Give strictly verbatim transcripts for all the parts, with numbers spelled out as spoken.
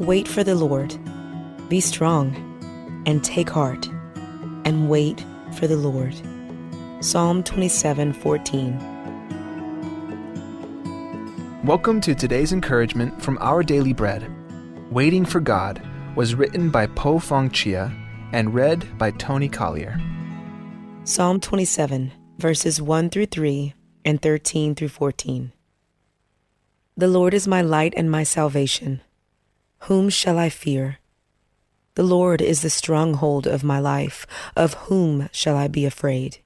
Wait for the Lord. Be strong and take heart and wait for the Lord. Psalm twenty-seven fourteen. Welcome to today's encouragement from Our Daily Bread. Waiting for God was written by Po Fang Chia and read by Tony Collier. Psalm twenty-seven, verses one through three and thirteen through fourteen. The Lord is my light and my salvation. Whom shall I fear? The Lord is the stronghold of my life. Of whom shall I be afraid?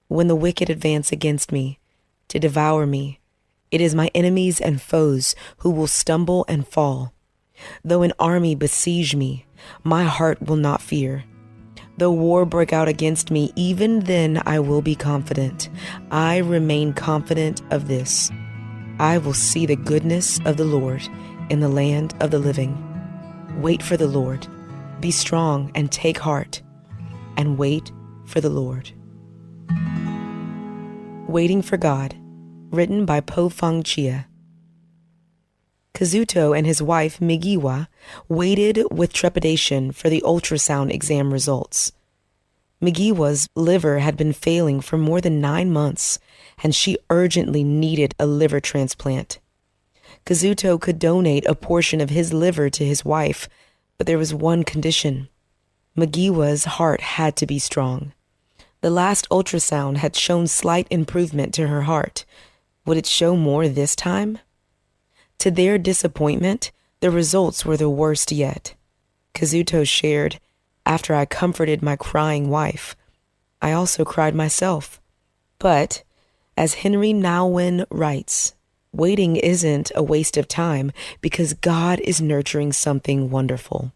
When the wicked advance against me to devour me, it is my enemies and foes who will stumble and fall. Though an army besiege me, my heart will not fear. Though war break out against me, even then I will be confident. I remain confident of this: I will see the goodness of the Lord in the land of the living. Wait for the Lord. Be strong and take heart, and wait for the Lord. Waiting for God, written by Po Fang Chia. Kazuto and his wife, Migiwa, waited with trepidation for the ultrasound exam results. Migiwa's liver had been failing for more than nine months, and she urgently needed a liver transplant. Kazuto could donate a portion of his liver to his wife, but there was one condition. Migiwa's heart had to be strong. The last ultrasound had shown slight improvement to her heart. Would it show more this time? To their disappointment, the results were the worst yet. Kazuto shared, "After I comforted my crying wife, I also cried myself." But, as Henri Nouwen writes, waiting isn't a waste of time because God is nurturing something wonderful.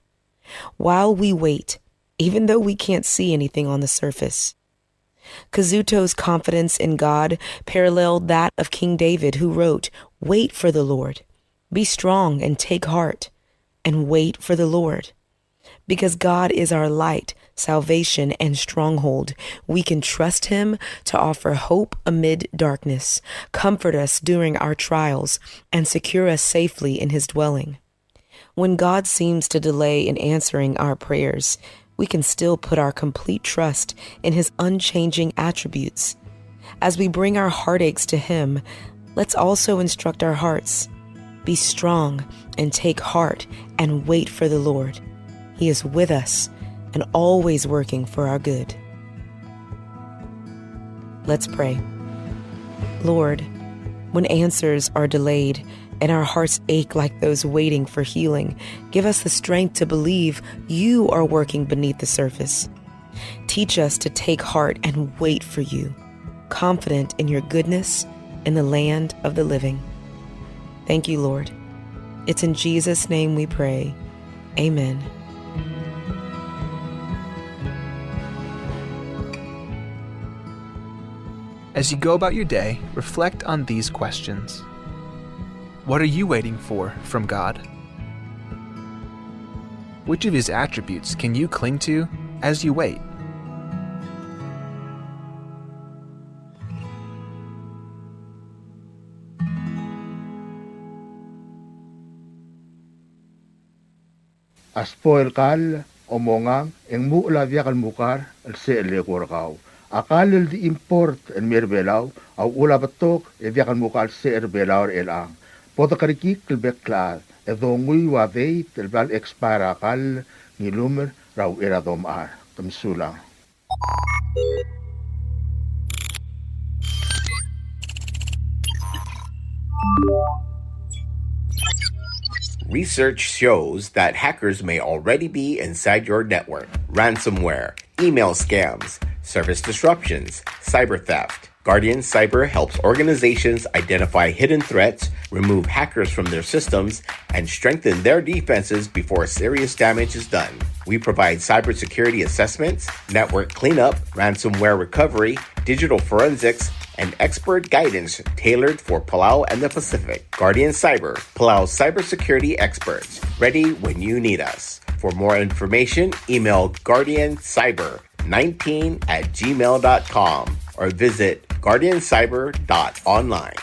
While we wait, even though we can't see anything on the surface, Kazuto's confidence in God paralleled that of King David, who wrote, "Wait for the Lord. Be strong and take heart, and wait for the Lord." Because God is our light, salvation, and stronghold, we can trust Him to offer hope amid darkness, comfort us during our trials, and secure us safely in His dwelling. When God seems to delay in answering our prayers, we can still put our complete trust in His unchanging attributes. As we bring our heartaches to Him, let's also instruct our hearts. Be strong and take heart and wait for the Lord. He is with us and always working for our good. Let's pray. Lord, when answers are delayed and our hearts ache like those waiting for healing, give us the strength to believe you are working beneath the surface. Teach us to take heart and wait for you, confident in your goodness in the land of the living. Thank you, Lord. It's in Jesus' name we pray. Amen. As you go about your day, reflect on these questions. What are you waiting for from God? Which of His attributes can you cling to as you wait? A sbo el kall a omengang e ng muchel a diak el mukar el secher el eko er kau. A kall el di import el mei er Belau a uchul a betok e diak el mukar el secher er Belau er chelechang. Bo dekerekikl el bek el chad e donguiu a date el bla le expire a kall, ng ilumer er a uchei er a domechar. Te mesulang. Research shows that hackers may already be inside your network. Ransomware, email scams, service disruptions, cyber theft. Guardian Cyber helps organizations identify hidden threats, remove hackers from their systems, and strengthen their defenses before serious damage is done. We provide cybersecurity assessments, network cleanup, ransomware recovery, digital forensics, and expert guidance tailored for Palau and the Pacific. Guardian Cyber, Palau's cybersecurity experts, ready when you need us. For more information, email guardian cyber nineteen at gmail dot com or visit guardian cyber dot online.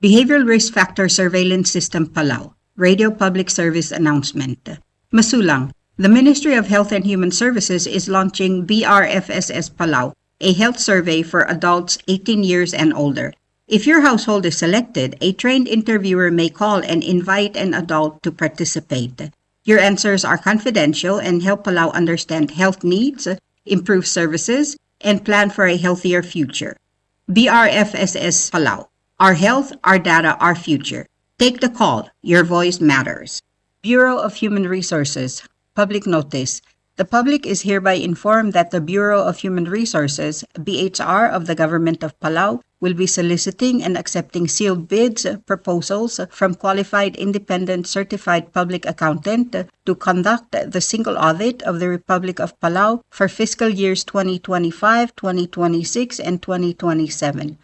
Behavioral Risk Factor Surveillance System Palau, Radio Public Service Announcement. Mesulang, the Ministry of Health and Human Services is launching B R F S S Palau, a health survey for adults eighteen years and older. If your household is selected, a trained interviewer may call and invite an adult to participate. Your answers are confidential and help Palau understand health needs, improve services, and plan for a healthier future. B R F S S Palau. Our health, our data, our future. Take the call. Your voice matters. Bureau of Human Resources. Public notice. The public is hereby informed that the Bureau of Human Resources, B H R, of the Government of Palau will be soliciting and accepting sealed bids, proposals from qualified independent certified public accountant to conduct the single audit of the Republic of Palau for fiscal years twenty twenty-five, twenty twenty-six, and twenty twenty-seven.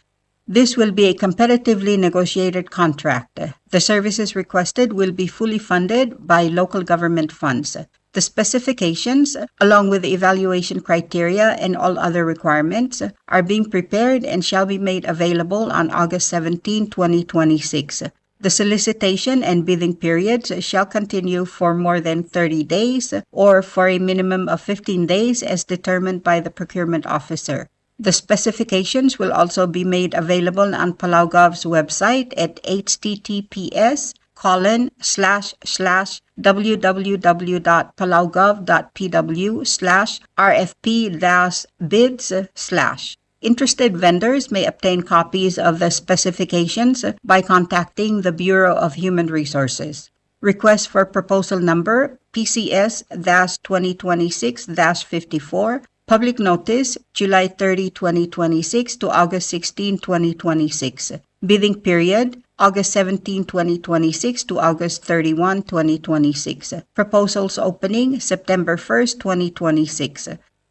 This will be a competitively negotiated contract. The services requested will be fully funded by local government funds. The specifications, along with the evaluation criteria and all other requirements, are being prepared and shall be made available on August seventeenth, twenty twenty-six. The solicitation and bidding periods shall continue for more than thirty days or for a minimum of fifteen days as determined by the procurement officer. The specifications will also be made available on PalauGov's website at H T T P S colon slash slash W W W dot palaugov dot P W slash R F P dash bids slash. Interested vendors may obtain copies of the specifications by contacting the Bureau of Human Resources. Request for proposal number P C S dash twenty twenty-six dash fifty-four. Public notice, July thirty, twenty twenty-six to August sixteen, twenty twenty-six. Bidding period, August seventeen, twenty twenty-six to August thirty-one, twenty twenty-six. Proposals opening, September first, twenty twenty-six.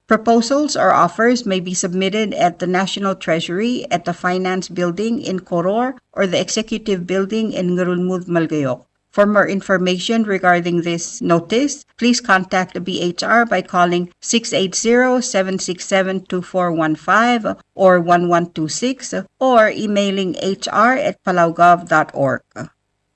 Proposals or offers may be submitted at the National Treasury at the Finance Building in Koror or the Executive Building in Ngerulmud, Melekeok. For more information regarding this notice, please contact the B H R by calling six eight zero, seven six seven, two four one five or one one two six or emailing H R at palaugov dot org.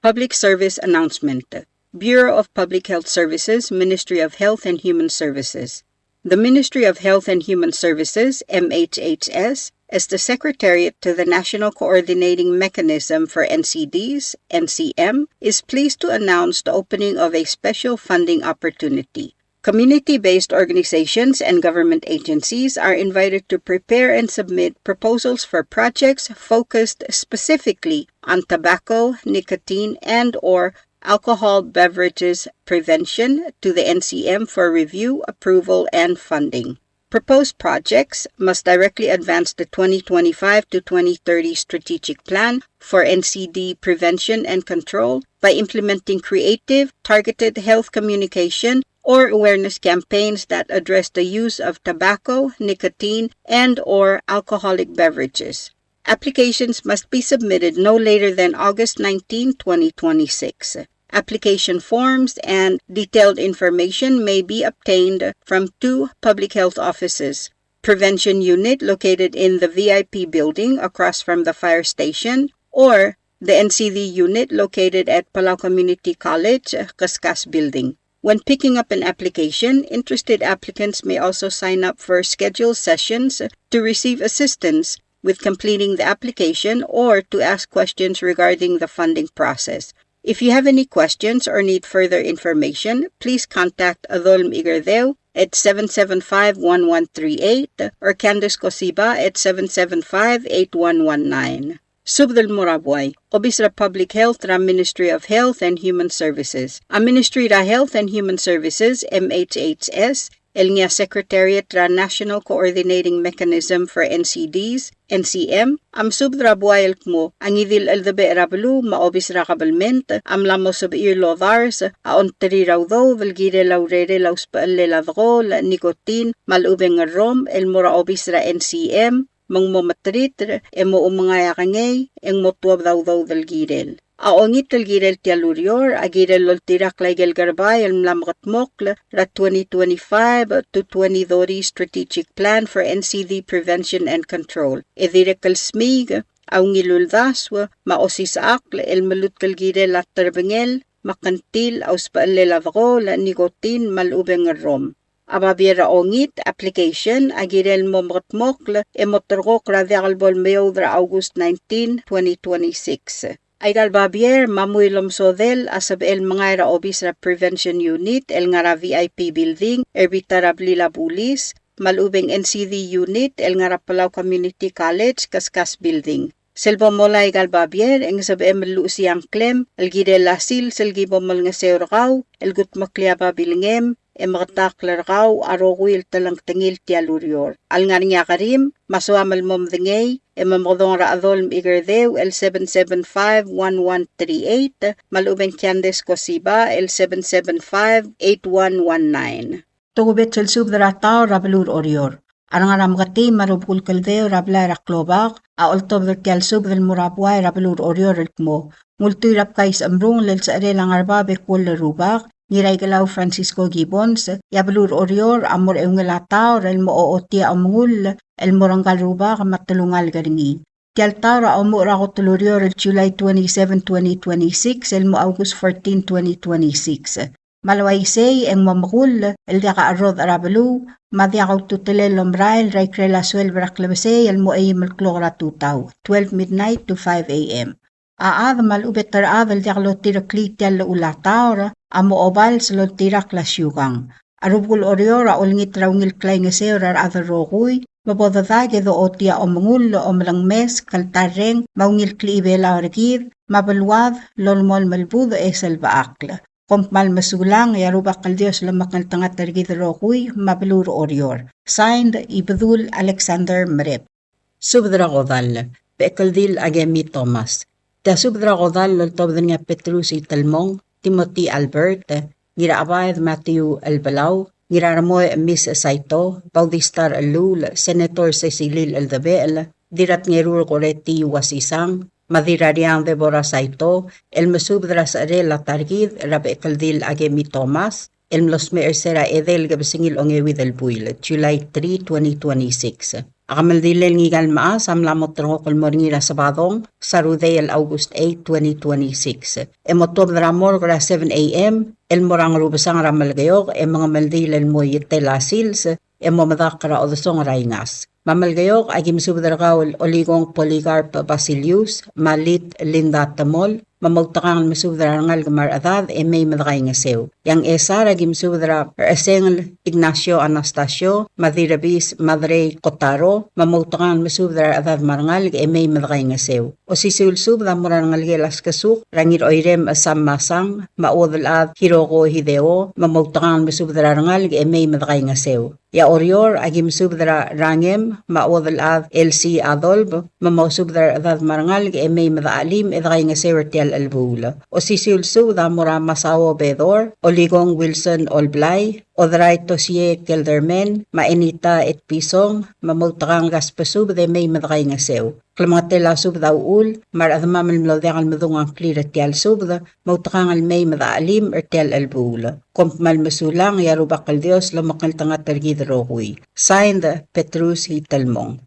Public service announcement. Bureau of Public Health Services, Ministry of Health and Human Services. The Ministry of Health and Human Services, M H H S, as the Secretariat to the National Coordinating Mechanism for N C Ds, N C M, is pleased to announce the opening of a special funding opportunity. Community-based organizations and government agencies are invited to prepare and submit proposals for projects focused specifically on tobacco, nicotine, and/or alcohol beverages prevention to the N C M for review, approval, and funding. Proposed projects must directly advance the twenty twenty-five to twenty thirty strategic plan for N C D prevention and control by implementing creative, targeted health communication or awareness campaigns that address the use of tobacco, nicotine, and/or alcoholic beverages. Applications must be submitted no later than August nineteenth, twenty twenty-six. Application forms and detailed information may be obtained from two public health offices: Prevention Unit located in the V I P building across from the fire station, or the N C D unit located at Palau Community College, Kaskas Building. When picking up an application, interested applicants may also sign up for scheduled sessions to receive assistance with completing the application or to ask questions regarding the funding process. If you have any questions or need further information, please contact Adolm Igerdeu at seven seven five, one one three eight or Candace Kosiba at seven seven five, eight one one nine. Subed el mo er a buai. Obis er a Public Health er a Ministry of Health and Human Services. A Ministry er a Health and Human Services, M H H S, el ngii a Secretariat er a National Coordinating Mechanism for N C Ds, N C M, a mesubed er a buai el kmo a ngii di el cheldebechel er a beluu me a obis er a kabelment a mla mo sebechir el odars a ongterir a udoud el kirel a urerel a usbechellel a dekool, nicotine, me a lechub e ng rrom el mo er a obis er a N C M, me ng mo meteriter e mo omengai a kengei e ng mo tuobed a udoud el kirel. A ongit el kirel tia el ureor a kirel el oltirakl a ikel kerebai el mla mekedmokl er a twenty twenty-five to twenty thirty Strategic Plan for N C D Prevention and Control. E dirrek el smiik a ungil uldasu, me a osisechakl el melutk el kirel a terbengel, me a kngtil, a usbechel el a dekool, nikotin, me a lechub e ng rrom. A babier er a ongit, application, a kirel mo mekedmokl e mo terrekokl er a diak el bo lemeoud er a August nineteen, twenty twenty-six. Aika el babier me a mui el omesodel a sebechel mengai er a obis er a Prevention Unit el ngar er a V I P Building er a bita er a blil a bulis, me a lechub e ng N C D Unit el ngar er a Palau Community College, Kaskas Building. Sel bo molai aika el babier e ng sebechem el luchesii a ngklem el kirel a sils el ki bo molengeseu er kau el kudmeklii a babilngem e meketakl er kau a rokui el telengtengil tia el ureor. A lengar er ngii a kerim me a soam el mo medengei e momekedong er a chedol me a Ikerdeu el seven seven five one one three eight, me a lechub e ng Candace Kosiba el seven seven five eight one one nine. Tokubets el subed er a taor er a beluu er Oreor. A rengar er a Meketii me a rubekul Kldeu er a blai er a Klobak a oltobed er tia el subed el mo er a buai er a beluu er Oreor el kmo, ng ultuil er a Bkais Chemrungel el secherel a Ngerbab e Kuoll el Rubak, Ngiraikelau Francisco Gibbons, e a beluu er Oreor a mo er a eungel a taor el mo ochotii a omengull el mo er ngka el rubak me a telungalek er ngii. Tia el taor a omuchel er a kot el ureor el July twenty-seven, twenty twenty-six, el mo August fourteen, twenty twenty-six. Me a le uaisei e ng mo mekull el diak a cherrodech er a beluu, me a diak a ultutelel el omerael er a ikrel a sueleb er a klebesei el mo eim el klok er a tutau, twelve midnight to five A M. A chad me a lechub e te rechad el diak lotireklii tia el llechul a taor a mo obals el oltirakl a siukang. A rubekul Oreor a olengit er a ungil klaingeseu er a rechad el rokui, me bo dedak e dochotii a omengull, omelengmes, kltarreng, me a ungil klechibelau er kid, me a beluad, lolemolem el budech e sel bechakl. Kom kmal mesulang, e a Rubak el Dios lomekngeltengat er kid el rokui me a beluu er Oreor. Signed, Ibedul Alexander Merep. Subed er a kodall, Bechekeldil Akemi Thomas. Tia subed er a kodall el oltobed er ngii a Petrus Itelmong, Timothy Albert, Ngirachebaed Matthew Elbelau, Ngiraremoi Miss Saito, Bautista Rechelluul, Senator Secilil Eldebechel, Dirratngerur Koreti Wasisang, me a Dirrariang Deborah Saito, el mesubed er a secherel a ta er kid er a Bechekeldil Akemi Thomas, el mlo smecher er se er a edei el kebesengil a ongeuid el buil, July three, twenty twenty-six. A kemeldiil er ngika el mechas a mla mo ulterekokl el mo er ngii er a Sebadong, Sarudei el August eight, twenty twenty-six. E mo tuobed er a morgue er a seven A M, el mo er a Ngerubesang er a Melekeok, e mengemeldiil el mo ietel a sils, e mo medakl er a odesongel er a Ingas. Me a Melekeok, aki mesubed er kau el Olikong Polycarp Basilius, me a Lit Linda Temol, me moutekangel mesubed er a rengalek me a rechedad e mei me dekaingeseu. E a Ngchesar, aki mesubed er a Rechesengel Ignacio Anastasio, me a Dirrebis Madrei Kotaro, me moutekangel mesubed er a rechedad me a rengalek e mei me dekaingeseu. Osisiu el subed a mo er a rengelekel a Skesuk er a Ngiroirem Sam Masang, me a Uodelchad Hiroko Hideo, me moutekangel mesubed er a rengalek e mei me dekaingeseu. E a Oreor, aki mesubed er a Rangem, me a Uodelchad Elsie Adolf, me mosubed er a rechedad me a rengalek e mei me dechachelim e dekaingeseu er tia el chelebuul. Osisiu el subed a mo er a Masao Bedor, Olikong Wilson Olblai, Oderai Tosie Kelderman, me a Enita Etpison, me moutekangel kasbesubed e mei me dekaingeseu. Klemengetel a subed a uchul, me a rechedemam el mlo diak el medung a ngklir er tia el subed, moutekangel mei me dechachelim er tia el chelebuul. Kom kmal mesulang, e a Rubak el Dios lomekngeltengat er kid el rokui. Signed, Petrus Itelmong.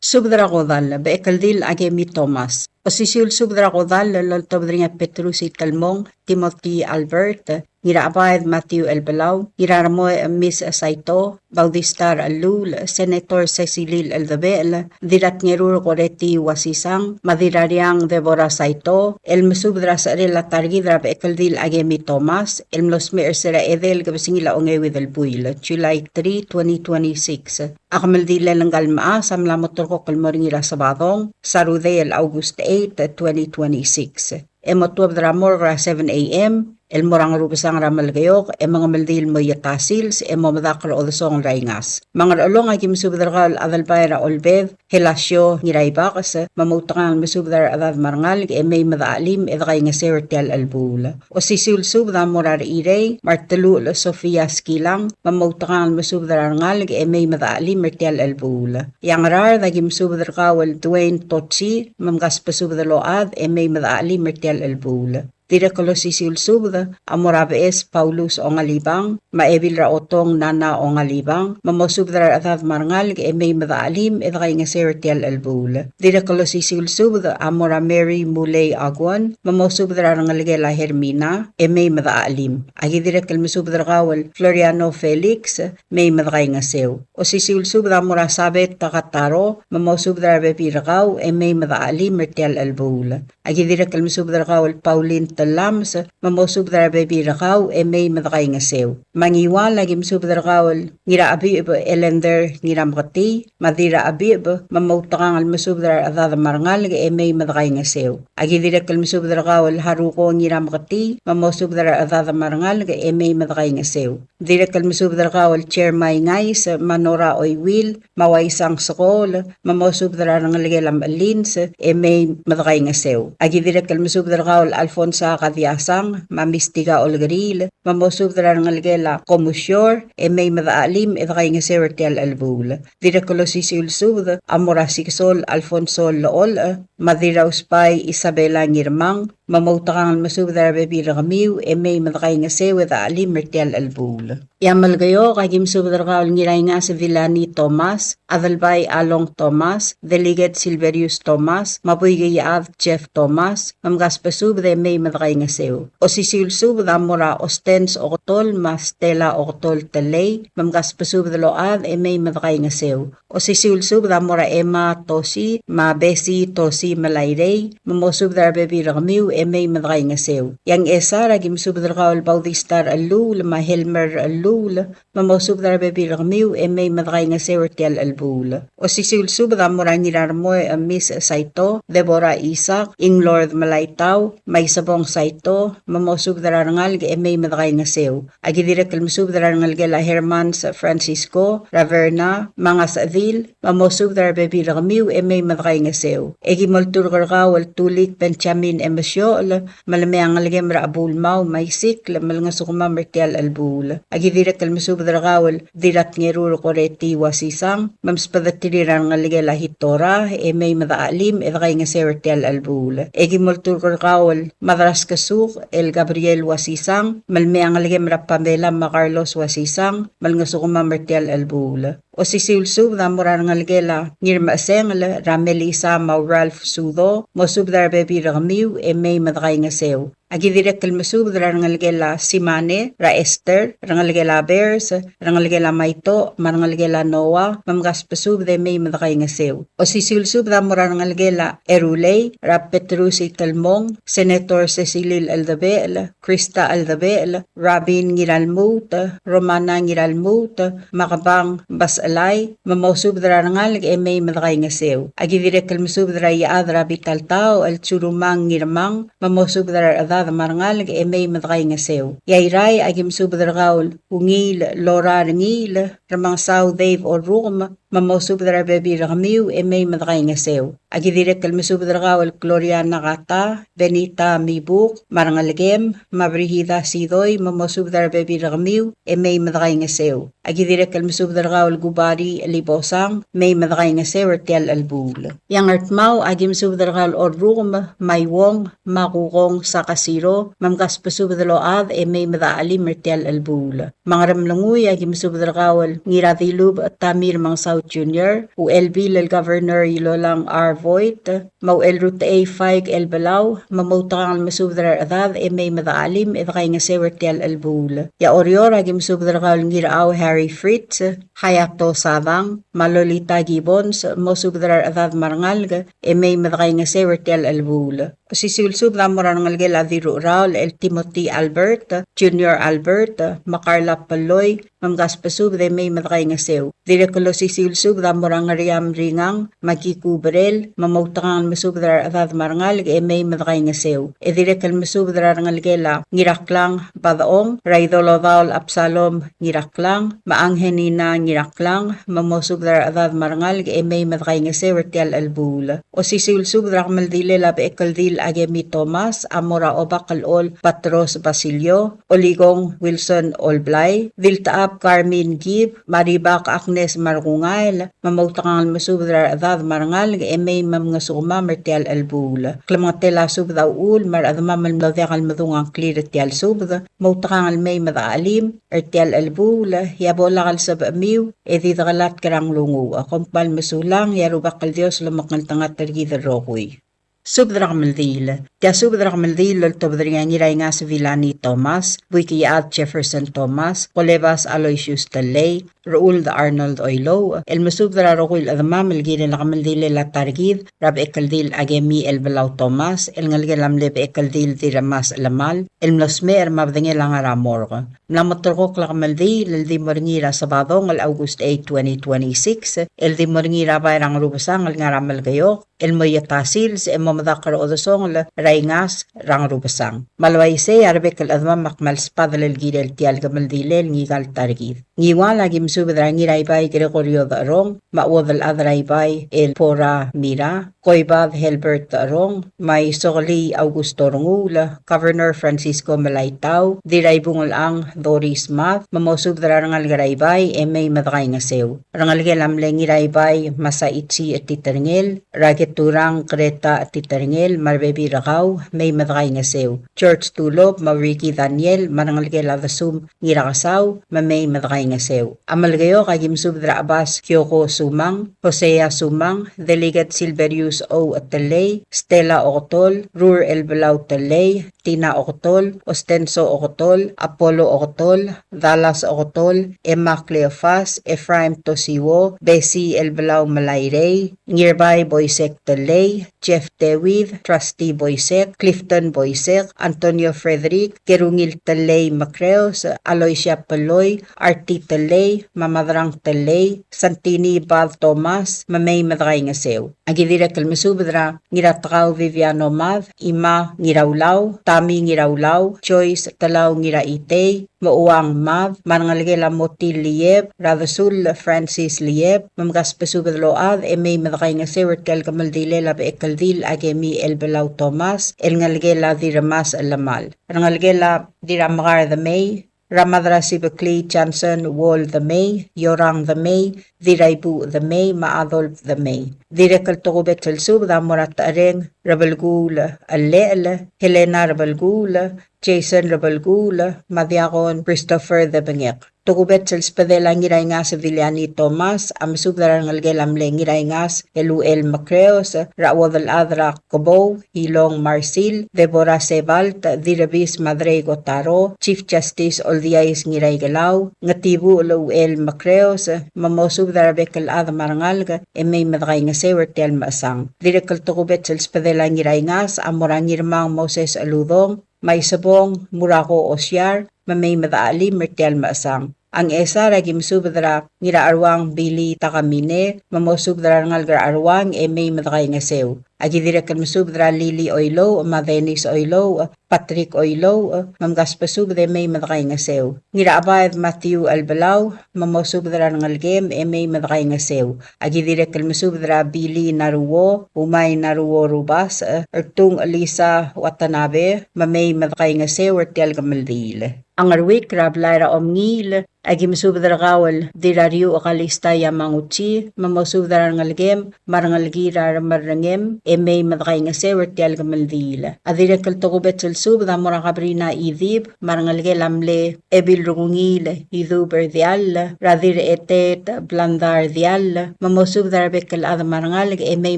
Subed er a kodall, Bechekeldil Akemi Thomas. Osisiu el subed er a kodall el oltobed er ngii a Petrus Itelmong, Timothy Albert, Ngirachebaed Matthew Elbelau, Ngiraremoi Miss Saito, Bautista Rechelluul, Senator Secilil Eldebechel, Dirratngerur Koreti Wasisang, me a Dirrariang Deborah Saito, el mesubed er a secherel a ta er kid er a Bechekeldil Akemi Thomas, el mlo smecher er se er a edei el kebesengil a ongeuid el buil, July three, twenty twenty-six. A kemeldiil er ngka el mechas a mla mo ulterekokl el mo er ngii er a Sebadong, Sarudei el August eight, twenty twenty-six. E mo tuobed er a morgue er a seven A M, el mo er a Ngerubesang er a Melekeok, e mengemeldiil el mo ietel a sils, e mo medakl er a odesongel er a Ingas. Me a Ngerchelong, aki mesubed er kau el Adelbai er a Olbed, Helasio Ngiraibakes, me moutekangel mesubed er a rechedad me a rengalek e mei me dechachelim e dekaingeseu er tia el chelebuul. Osisiu el subed a mo er a Rechirei, me a Reteluchel Sofia Skilang, me moutekangel mesubed er a rengalek e mei me dechachelim er tia el chelebuul. E a Ngaraard, aki mesubed er kau el Dwayne Totsi, me mkasbesubed el ochad e mei me dechachelim er tia el chelebuul. Dirrek el osisiu el subed a mo er a Beches Paulus Ongalibang, me a Ebil er a Otong Nana Ongalibang, me mosubed er a rechedad me a rengalek e mei me dechelim e dekaingeseu er tia el chelebuul. Dirrek el osisiu el subed a mo er a Mary Mulei Aguon, me mosubed er a rengelekel a Hermina, e mei me dechelim. Aki dirrek el mesubed er kau el Floriano Felix, mei me dekaingeseu. Osisiu el subed a mo er a Sabet Takataro, me mosubed er a rebebil er kau, e mei me dechelim er tia el chelebuul. Aki dirrek el mesubed er kau el Pauline Telames, me mosubed er a rebebil er kau, e mei me dekaingeseu. Me a Ngiwal, aki mesubed er kau el Ngirachebicheb Elender Ngirameketii, me a Dirrachebicheb, me moutekangel el mesubed er a rechedad me a rengalek, e mei me dekaingeseu. Aki dirrek el mesubed er kau el Haruko Ngirameketii, me mosubed er a rechedad me a rengalek, e mei me dekaingeseu. Dirrek el mesubed er kau el Jeremiah Ngais, me a Nora Oiwil, me a Uaisang Sekool, me mosubed er a rengelekel a Melins, e mei me dekaingeseu. Aki dirrek el mesubed er kau el Alfonsa Kadiasang, me a Mistika Olkeriil, me mosubed er a rengelekel a Komusior, e mei me dechelim e dekaingeseu er tia el chelebuul. Dirrek el osisiu el subed a mo er a Sikesol Alfonso Llecholch, me a Dirrausbai Isabela Ngirmang, me moutekangel el mesubed er a rebebil er kemiu, e mei me dekaingeseu e dechelim er tia el chelebuul. E a Melekeok, aki mesubed er kau el Ngiraingas Vilani Thomas, Adelbai Along Thomas, Delegate Silverius Thomas, me a Buikeiechad Jeff Thomas, me mkasbesubed e mei me dekaingeseu. Osisiu el subed a mo er a Ostens Oketol, me a Stella Oketol Telei, me mkasbesubed el ochad e mei me dekaingeseu. Osisiu el subed a mo er a Emma Tosi, me a Bessie Tosi Melairei, me mosubed er a rebebil er kemiu e mei me dekaingeseu. E a Ngchesar, aki mesubed er kau el Bautista Rechelluul, me a Helmer Rechelluul, me mosubed er a rebebil er kemiu e mei me dekaingeseu er tia el chelebuul. Osisiu el subed a mo er a Ngirarmoi, e Miss Saito, Deborah Isaac, Inglord Melaitau, me a Isebong Saito, me mosubed er a rengalek e mei me dekaingeseu. Aki dirrek el mesubed er a rengelekel a Hermans Francisco, er a Verna, me a Ngasechedil, me mosubed er a rebebil er kemiu e mei me dekaingeseu. E ki molturk er kau el Tulik Benjamin Emesiochel, me le mei a ngelekem er a Chebulmau me a Isikl, me lengesukemam er tia el chelebuul. Aki dirrek el mesubed er kau el Dirratngerur Koreti Uasisang, me msbedeterir a rengelekel a Hitora, e mei me dechelim e dekaingeseu er tia el chelebuul. E ki molturk er kau el Madraskesuk el Gabriel Uasisang, me le mei a ngelekem er a Pamela me a Carlos Uasisang, me lengesukemam er tia el chelebuul. Osisiu el subed a mo er a rengelekel a Ngirmechesengel, er a Melissa me a Ralph Sudo, mosubed er a rebebil er kemiu e mei me dekaingeseu. Aki dirrek el mesubed er a rengelekel a Simane, er a Esther, rengelekel a Bears, rengelekel a Maito, me a rengelekel a Noah, me mkasbesubed e mei me dekaingeseu. Osisiu el subed a mo er a rengelekel a Erulei, er a Petrus Itelmong, Senator Secilil Eldebechel, Krista Eldebechel, Rabin Ngiralmuut, Romana Ngiralmuut, me a Kebang Basechelai, me mosubed er a rengalek e mei me dekaingeseu. Aki dirrek el mesubed er a Iechad er a Bitaltau el Tsurumang Ngirmang, me mosubed er a rechedad me a rengalek e mei me dekaingeseu. E a Irrai, aki mesubed er kau el Ungiil Lorar Ngiil, Remengesau Dave Orrukem, me mosubed er a rebebil er kemiu e mei me dekaingeseu. Aki dirrek el mesubed er kau el Gloria Nakata, Benita Mibuk, me a rengelekem, me a Brigida Sidoi, me mosubed er a rebebil er kemiu e mei me dekaingeseu. Aki dirrek el mesubed er kau el Kubari Libosang, mei me dekaingeseu er tia el chelebuul. E a Ngardmau, aki mesubed er kau el Orrukem, me a Iuong, me a Kukong Sakasiro, me mkasbesubed el ochad e mei me dechelim er tia el chelebuul. Me a Ngeremlengui, aki mesubed er kau el Ngiradilubech Tamir Mengesau Junior, Uchelbil el Governor Ilolang R. Vogt, me a Uchelrutechei Faik Elbelau, me moutekangel el mesubed er a rechedad e mei me dechelim e dekaingeseu er tia el chelebuul. E a Oreor, aki mesubed er kau el Ngirachau Harry Fritz, Hayato Sadang, me a Lolita Gibbons, mosubed er a rechedad me a rengalek e mei me dekaingeseu er tia el chelebuul. Osisiu el subed a mo er a rengelekel a Dirrucheraol el Timothy Albert, Junior Albert, me a Carla Peloi, me mkasbesubed e mei me dekaingeseu. Dirrek el osisiu el subed a mo er a Ngeriam Ringang, me a Kiku Berel, me moutekangel el mesubed er a rechedad me a rengalek e mei me dekaingeseu. E dirrek el mesubed er a rengelekel a Ngiraklang Badechong, er a Idolodaol Absalom Ngiraklang, me a Angelina Ngiraklang, me mosubed er a rechedad me a rengalek e mei me dekaingeseu er tia el chelebuul. Osisiu el subed er a kemeldilel a Bechekeldil Akemi Thomas, a mo er a Obak el Chol Patros Basilio, Olikong Wilson Olblai, Diltechab Carmen Gibb, me a Ribak Agnes me a Rekungael, me moutekangel mesubed er a rechedad me a rengalek e mei me mngesukemam er tia el chelebuul. Klemengetel a subed a uchul me a rechedemam el mlo diak el medung a ngklir er tia el subed, moutekangel mei me dechelim er tia el chelebuul, e a bo lak el sebechemiu e di dekelatk er a nglunguuch. Kom kmal mesulang, e a Rubak el Dios lomekngeltengat er kid el rokui. Subed er a kemeldiil. Tia subed er a kemeldiil el oltobed er ngii a Ngiraingas Vilani Thomas, Buik Iechad Jefferson Thomas, Kolebas Aloysius Tellei, Rechuld Arnold Oilouch, el mesubed er a rokui el chedemam el kirel a kemeldilel a ta er kid er a Bechekeldil Akemi Elbelau Thomas, el ngelekel a mle Bechekeldil Dirremas Chelemal, el mlo smecher me a bedengel a ngar er a morgue. Mla mo terrekokl a kemeldiil el di mo er ngii er a Sabadong el August eight, twenty twenty-six, el di mo er ngii er a bai er a Ngerubesang el ngar er a Melekeok, el mo ieta sils e mo medakl er a odesongel er a Ingas er a Ngerubesang. Me a le uaisei a rebek el chedemam a kmal sbadel el kirel tia el kemeldilel ngika el ta er kid. Ngiual a ki mesubed er a Ngiraibai Gregorio Decherong, me a chuodel chad er a Ibai el Pora Mira, Koibad Helbert Decherong, me a Isokelii Augusto Renguul, Governor Francisco Melaitau, Dirraibungelchang Doris Mad, me mosubed er a rengalek er a Ibai e mei me dekaingeseu. Rengelekel a mle Ngiraibai Masaichi Etiterngel, er a Keturang Greta Etiterngel, me a rebebil er kau, mei me dekaingeseu. George Tulop, me a Ricky Daniel, me a rengelekel a Desum Ngirakesau, me mei me dekaingeseu. A Melekeok a ki mesubed er a Chebas Kioko Sumang, Hosea Sumang, Delegate Silverius O. Tellei, Stella Oketol, Rur Elbelau Tellei, Tina Oketol, Ostenso Oketol, Apollo Oketol, Dallas Oketol, Emma Cleofas, Ephraim Tosiwo, Bessie Elbelau Melairei, Ngirbai Boisek Tellei, Jeff David, Trusty Boisek, Clifton Boisek, Antonio Frederick, Kerungil Tellei Mekreos, Aloysia Peloi, Arti Tellei, me a Madrang Tellei, Santini Bad Thomas, me mei me dekaingeseu. A ki dirrek el mesubed er a Ngiratekau Viviano Mad, Ima Ngiraulau, Tami Ngiraulau, Joyce Telau Ngiraitei, me a Uang Mad, me a rengelekel a Motil Lieb, er a Desul Francis Lieb, me mkasbesubed el ochad e mei me dekaingeseu er tia el kemeldilel a Bechekeldil Akemi Elbelau Thomas, el ngelekel a Dirremas Chelemal. Rengelekel a Dirramekar Demei, er a Madrasibeklii Johnson Wall Demei, Yorang Demei, Dirraibuch Demei, me a Adolf Demei. Dirrek el tokubets el subed a mo er a Techereng Rebelkuul Llechel, Helena Rebelkuul, Jason Rebelkuul, me a Diakon Christopher Debengek. Tokubets el sbedel a Ngiraingas Viliani Thomas, a mesubed er a rengelekel a mle Ngiraingas Eluel Mekreos, er a chuodel chad er a Kebou, Ilong Marsil, Deborah Sebalt, Dirrebis Madrei Kotaro, Chief Justice Oldiais Ngiraikelau, Ngetibuchel Uchel Mekreos, me mosubed er a rebek el chad me a rengalek, e mei me dekaingeseu er tia el mechesang. Dirrek el tokubets el sbedel a Ngiraingas a mo er a Ngirmang Moses Eludong, me a Isebong Murako Osiar, me mei me dechelim er tia el mechesang. A Ngchesar a ki mesubed er a Ngiracheruang Billy Takamine, me mosubed er a rengalek er a Cheruang e mei me dekaingeseu. A ki dirrek el mesubed er a Lily Oilouch, me a Dennis Oilouch, Patrick Oilouch, me mkasbesubed e mei me dekaingeseu. Ngirachebaed Matthew Elbelau, me mosubed er a rengelekem e mei me dekaingeseu. A ki dirrek el mesubed er a Billy Naruo, Umai Naruo Rubasech, Ertung Elisa Watanabe, me mei me dekaingeseu er tia el kemeldiil. A Ngeruikl er a blai er a Omngiil, a ki mesubed er kau el Dirrariuch Kalista Yamaguchi, me mosubed er a rengelekem, me a rengelekir a remerrengem, e mei me dekaingeseu er tia el kemeldiil. A dirrek el tokubets el subed a mo er a Kabrina Idip, me a rengelekel a mle Ebil Rekungiil Idub er Diall, er a Dirrechetet Blanda er Diall, me mosubed er a rebek el chad me a rengalek e mei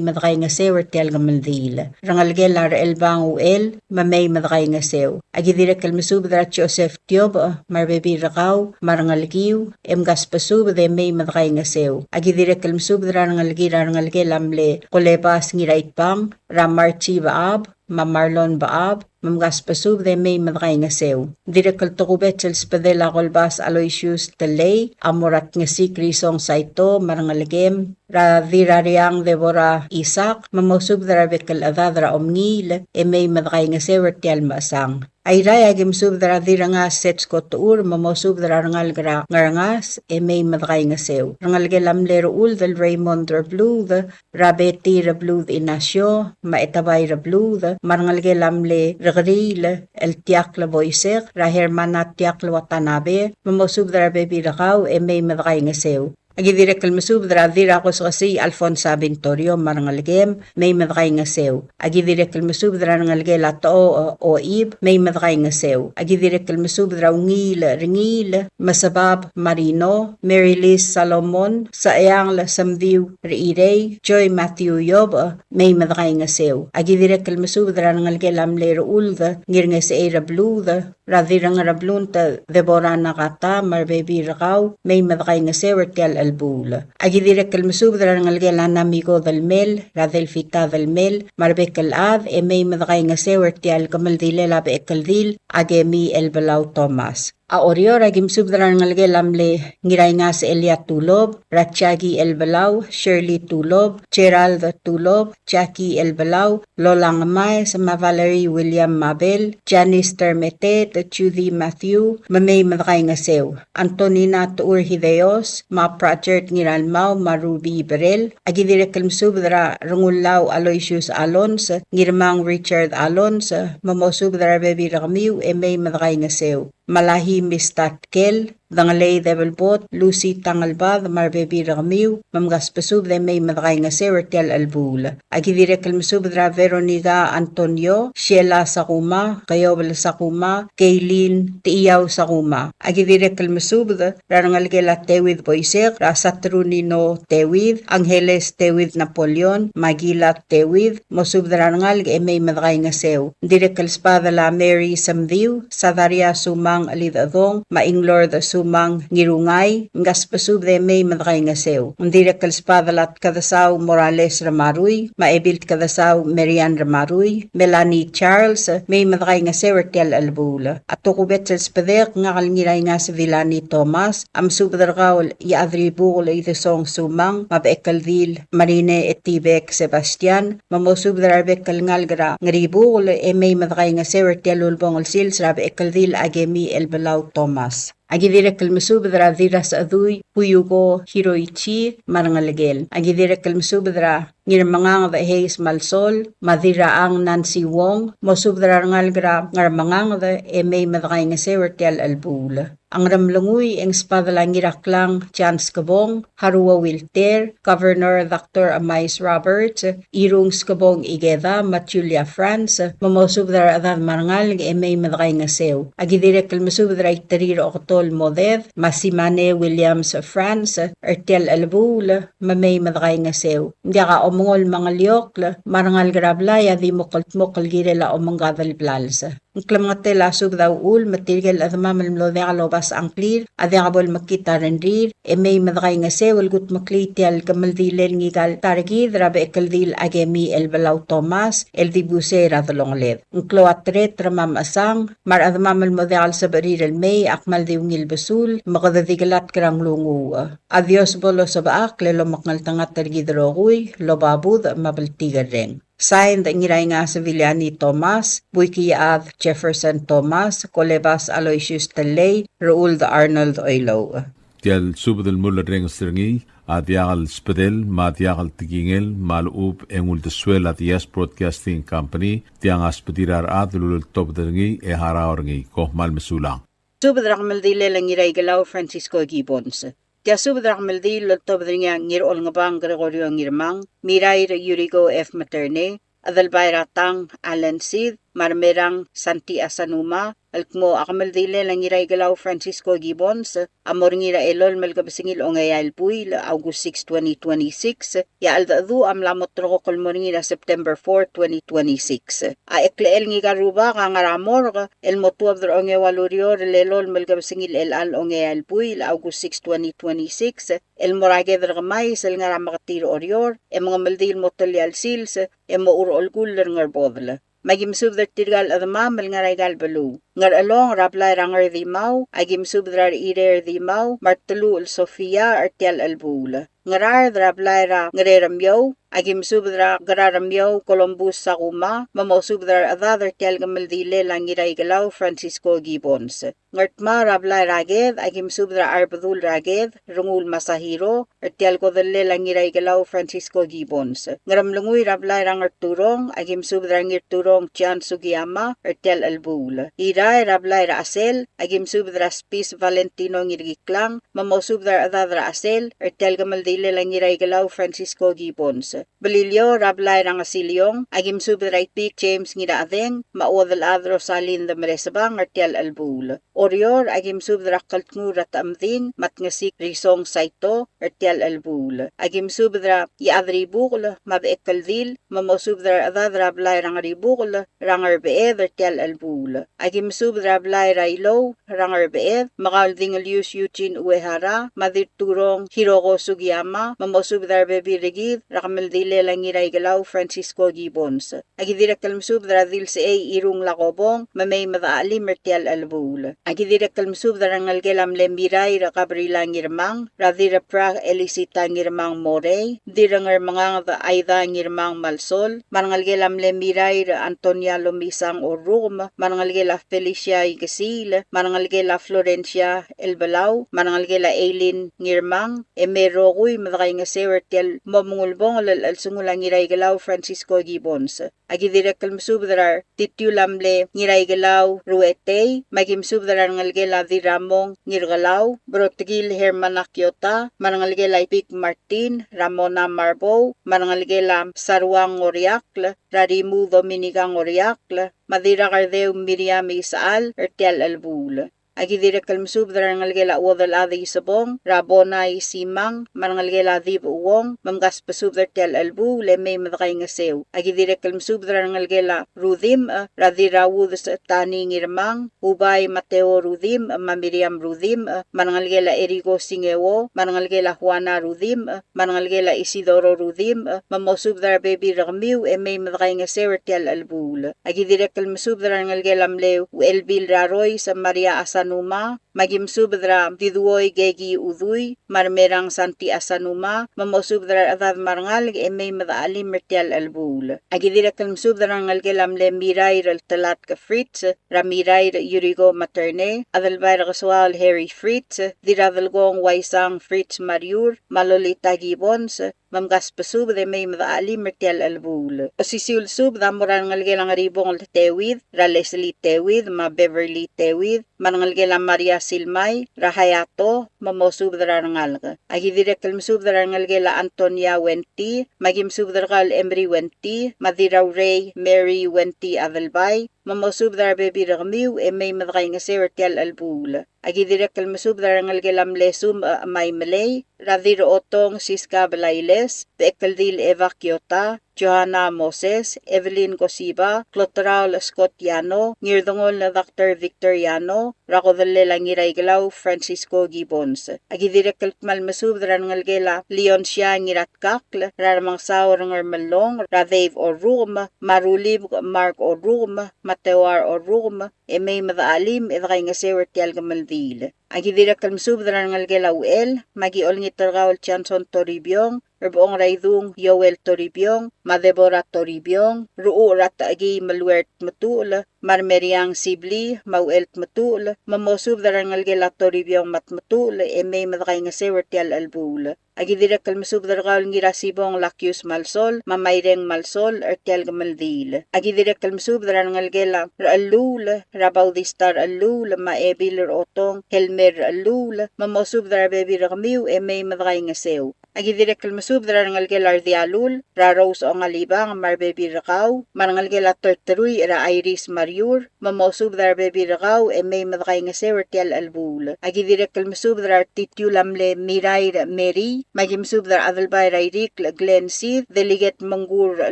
me dekaingeseu er tia el kemeldiil. Rengelekel a Rechelbang Uchel, me mei me dekaingeseu. A ki dirrek el mesubed er a Joseph Tiobech, me a rebebil er kau, me a rengelekiu, e mkasbesubed e mei me dekaingeseu. A ki dirrek el mesubed er a rengelekir a rengelekel a mle Kolebas Ngiraitbang, er a Marchi Bechab, me a Marlon Bechab, me mkasbesubed e mei me dekaingeseu. Dirrek el tokubets el sbedel a Kolbas Aloysius Tellei, a mo er a Tngesik Risong Saito, me a rengelekem, er a Dirrariang Deborah Isaac, me mosubed er a rebek el chedad er a Omngiil, e mei me dekaingeseu er tia el mechesang. Airai, aki mesubed er a Dirrengas Setsko Techur, me mosubed er a rengalek er a Ngerengas, e mei me dekaingeseu. Rengelekel a mle Rechuld el Raymond Rebluud, er a Betty Rebluud Inacio, me a Etabai Rebluud, me a rengelekel a mle Rekeriil el Tiakl Boisek, er a Hermana Tiakl Watanabe, me mosubed er a rebebil er kau, e mei me dekaingeseu. Aki dirrek el mesubed er a Dirrakosekesii Alfonsa Bintorio me a rengelekem, mei me dekaingeseu. Aki dirrek el mesubed er a rengelekel a Tocho Oib, mei me dekaingeseu. Aki dirrek el mesubed er a Ungiil Rengiil, Mesebab Marino, Mary Liz Salomon, Secheangel Semdiu Rechirei, Joy Matthew Iobech, mei me dekaingeseu. Aki dirrek el mesubed er a rengelekel a mle Rechuld Ngirngesechei Rebluud, er a Dirrengereblunt Deborah Nakata, me a rebebil er kau, mei me dekaingeseu er tia el chelebuul. Aki dirrek el mesubed er a rengelekel a Namiko Delmel, er a Delfita Delmel, me a rebek el chad, e mei me dekaingeseu er tia el kemeldilel a Bechekeldil a Kemi Elbelau Thomas. A Oreor, aki mesubed er a rengelekel a mle Ngiraingas Elia Tulob, er a Jackie Elbelau, Shirley Tulob, Gerald Tulob, Jackie Elbelau, Lola Ngemaes, me a Valerie William Mabel, Janice Termeteet, Judy Matthew, me mei me dekaingeseu. Antonina Techur Hideos, me a Pratchard Ngiralmau, me a Ruby Berel, aki dirrek el mesubed er a Rengullau Aloysius Alons, Ngirmang Richard Alons, me mosubed er a rebebil er kemiu, e mei me dekaingeseu. Malahi Mista Tkel, Dengelei Debelbot, Lucy Tangelbad, me a rebebil er kemiu, me mkasbesubed e mei me dekaingeseu er tia el chelebuul. Aki dirrek el mesubed er a Veronica Antonio, Sheila Sakuma, Keobel Sakuma, Keilin Tiau Sakuma. Aki dirrek el mesubed er a rengelekel a Teuid Boisek, er a Saturnino Teuid, Angeles Teuid Napoleon, Magila Teuid, mosubed er a rengalek e mei me dekaingeseu. Ng dirrek el sbadel a Mary Semdiu, Sadaria Sumang Elidechedong, me a Inglord Sumang Ngirungai, mkasbesubed e mei me dekaingeseu. Ng dirrek el sbadel a Tkedesau Morales Remarui, me a Ebil Tkedesau Marian Remarui, Melanie Charles, mei me dekaingeseu er tia el chelebuul. A tokubets el sbedek, ngak el Ngiraingas Vilani Thomas, a mesubed er kau el Iechadribukel Idesong Sumang, me a Bechekeldil Marine Etibek Sebastian, me mosubed er a rebek el ngalek er a Ngeribukel, e mei me dekaingeseu er tia el ulebongel sils er a Bechekeldil a Kemi Elbelau Thomas. Aki dirrek el mesubed er a Dirrasechedui Fuyuko Hiroichi me a rengelekel. Aki dirrek el mesubed er a Ngirmenganged Hayes Malsol, me a Dirrachang Nancy Wong, mosubed er a rengalek er a Ngermenganged, e mei me dekaingeseu er tia el chelebuul. A Ngeremlengui e ng sbadel a Ngiraklang John Skebong, Haruo Wilter, Governor Doctor Emais Roberts, Irung Skebong Ikeda, me a Julia France, me mosubed er a rechedad me a rengalek e mei me dekaingeseu. Aki dirrek el mesubed er a Iterir Oktol Moded, me a Simane Williams France, er tia el chelebuul, me mei me dekaingeseu. Ng diak a omengol me a ngeliokl, me a rengalek er a blai a di mo kldmokl el kirel a omengkad el blals. Ng klemengetel a subed a uchul me tirke el chedemam el mlo diak lobasech a ngklir a diak bo lemekngit a rengrir, e mei me dekaingeseu el kudmeklii tia el kemeldilel ngika el ta er kid er a Bechekeldil a Kemi Elbelau Thomas el dibus er a delongeled. Ng klou a tereter me a mechesang, me a rechedemam el mo diak el sebechir el mei a kmal di ungil besul, me kede di kelatk er a nglunguuch. A Dios bo losebechakl el omekngeltengat er kid el rokui, el oba budech me a bltikerreng. Signed, Ngiraingas Viliani Thomas, Buikiad Jefferson Thomas, Kolebas Aloysius Tellei, Rechuld Arnold Oilouch. Tia el subed el mulerrenges er ngii a diak el sbedel me a diak el tekingel me a lechub e ng uldesuel a Diaz Broadcasting Company, tiang a sbedir a rechad el uleltobed er ngii e harau er ngii. Kom kmal mesulang. Subed er a kemeldiil el Ngiraikelau Francisco Gibbons. Tia subed er a kemeldiil el oltobed er ngii a Ngirolngebang Gregorio Ngirmang, Mirair Yuriko F. Materne, Adelbai er a Tang Alan Sid, me a Remerang Santy Asanuma, el kmo a kemeldiil el Ngiraikelau Francisco Gibbons a mo er ngii er a elolem el kebesengil ongeai el buil, August six, twenty twenty-six, e a cheldecheduch a mla mo terrekokl el mo er ngii er a September four, twenty twenty-six. A eklechel ngika el rubak a ngar er a morgue el mo tuobed er a ongeua el ureor el elolem el kebesengil er chelecha el ongeai el buil, August six, twenty twenty-six, el mo er a Ked er Kemais el ngar er a Meketii er Oreor, e mengemeldiil el mo telia el sils e mo er a Olkull er Ngerbodel. Me aki mesubed er tirka el chedemam el ngar er aika el beluu. Ngerchelong er a blai er a Ngerdimau, aki mesubed er a Rechirei er Dimau, me a Reteluchel Sofia er tia el chelebuul. Ngaraard er a blai er a Ngereremiou, aki mesubed er a Ngeraremiou Columbus Sakuma, me mosubed er a rechedad er tia el kemeldilel a Ngiraikelau Francisco Gibbons. Ngardmau er a blai er a Ked, aki mesubed er a Arbedul er a Ked, Rengul Masahiro, er tia el kodellel a Ngiraikelau Francisco Gibbons. Ngeremlengui er a blai er a Ngerturong, aki mesubed er a Ngirturong John Sugiyama, er tia el chelebuul. Irrai er a blai er a Chesel, aki mesubed er a Spis Valentino Ngirkiklang, me mosubed er a rechedad er a Chesel, er tia el kemeldilel a Ngiraikelau Francisco Gibbons. Beliliou er a blai er a Ngesiliong, aki mesubed er a Itpik James Ngirachedeng, me a Uodelchad Rosalind Meresebang, er tia el chelebuul. Oreor, aki mesubed er a Kldngur er a Techemding, me a Tngesik Risong Saito, er tia el chelebuul. Aki mesubed er a Iechad er Ibukel, me a Bechekeldil, me mosubed er a rechedad er a blai er a Ngeribukel, er a Ngerbeched, er tia el chelebuul. Aki mesubed er a blai er a Ilou, er a Ngerbeched, me kau el Dingelius Eugene Uehara, me a Dirturong Hiroko Sugiyama, me mosubed er a rebebil er kid, er a kemeldilel a Ngiraikelau Francisco Gibbons. Aki dirrek el mesubed er a Dilsechei Irung Lakobong, me mei me dechachelim er tia el chelebuul. Aki dirrek el mesubed er a rengelekel a mle Mirair Gabriela Ngirmang, er a Dirraprak Elisita Ngirmang Morei, Dirrengermenganged Aida Ngirmang Malsol, me a rengelekel a mle Mirair Antonia Lomisang Orrukem, me a rengelekel a Felicia Ikesiil, me a rengelekel a Florencia Elbelau, me a rengelekel a Eileen Ngirmang, e mei rokui me dekaingeseu er tia el mo mengulebongel el chelsengul a Ngiraikelau Francisco Gibbons. Aki dirrek el mesubed er a retitiu el mle Ngiraikelau Ruetei, me aki mesubed er a rengelekel a Dirramong Ngirkelau, Brotekil Hermana Kiota, me a rengelekel a Ipik Martin, Ramona Marbou, me a rengelekel a Saruang Ngoriakl, er a Rimu Dominica Ngoriakl, me a Dirrakerdeu Miriam Isechal, er tia el chelebuul. Aki dirrek el mesubed er a rengelekel a Uodelchad Isebong, er a Bona Isimang, me a rengelekel a Dib Uong, me mkasbesubed er tia el chelebuul e mei me dekaingeseu. Aki dirrek el mesubed er a rengelekel a Rudimch, er a Dirraudes Tani Ngirmang, Ubai Mateo Rudimch, me a Miriam Rudimch, me a rengelekel a Eriko Singeo, me a rengelekel a Juana Rudimch, me a rengelekel a Isidoro Rudimch, me mosubed er a rebebil er kemiu e mei me dekaingeseu er tia el chelebuul. Aki dirrek el mesubed er a rengelekel a mle Uchelbil er a Rois Maria Asanuma, me aki mesubed er a Diduoi Keki Udui, me a Remerang Santi Asanuma, me mosubed er a rechedad me a rengalek e mei me dechachelim er tia el chelebuul. Aki dirrek el mesubed er a rengelekel a mle Mirair el Telatk Fritz, er a Mirair Yuriko Materne, Adelbai er a Kesoaol Harry Fritz, Dirradelkong Waisang Fritz Mariur, me a Lolita Gibbons, me mkasbesubed e mei me dechachelim er tia el chelebuul. Osisiu el subed a mo er a rengelekel a Ngeribongel Tewid, er a Leslie Tewid, me a Beverly Tewid, me a rengelekel a Maria Silmai, er a Hayato, me mosubed er a rengalek. Aki dirrek el mesubed er a rengelekel a Antonia Wenty, me aki mesubed er kau el Emery Wenty, me a Dirraurei Mary Wenty Adelbai, me mosubed er a rebebil er kemiu e mei me dekaingeseu er tia el chelebuul. Aki dirrek el mesubed er a rengelekel a mle Sumech Maimelei, er a Dirrotong Siska Blailes, Bechekeldil Eva Kiota, Johanna Moses, Evelyn Kosiba, Klotraol Scott Yano, Ngirdengoll Doctor Victor Yano, er a kodellel a Ngiraikelau Francisco Gibbons. Aki dirrek el kmal mesubed er a rengelekel a Leoncia Ngiratkakl, er a Remengesau Rengermellong, er a Dave Orrukem, me a Rulibek Mark Orrukem, me a Teoar Orrukem, e mei me dechachelim e dekaingeseu er tia el kemeldiil. Aki dirrek el mesubed er a rengelekel a Uchel, me aki olengit er kau el Johnson Toribiong, Rebechong er a Idung Joel Toribiong, me a Deborah Toribiong, Ruchuch er a Techekii Meluert Tmetuchl, me a Remeriang Sibley, me a Uchel Tmetuchl, me mosubed er a rengelekel a Toribiong me a Tmetuchl, e mei me dekaingeseu er tia el chelebuul. Aki dirrek el mesubed er kau el Ngirasibong Lakius Malsol, me a Maireng Malsol, er tia el kemeldiil. Aki dirrek el mesubed er a rengelekel a Rechelluul, er a Bautista Rechelluul, me a Ebil er Otong, Helmer Rechelluul, me mosubed er a rebebil er kemiu, e mei me dekaingeseu. Aki dirrek el mesubed er a rengelekel a Rdialul, er a Rose Ongalibang, me a rebebil er kau, me a rengelekel a Terterui, er a Iris Mariur, me mosubed er a rebebil er kau e mei me dekaingeseu er tia el chelebuul. Aki dirrek el mesubed er a retitiu el mle Mirair Mary, me aki mesubed er a Adelbai er a Irikl Glenn Seid, Delegate Mengkur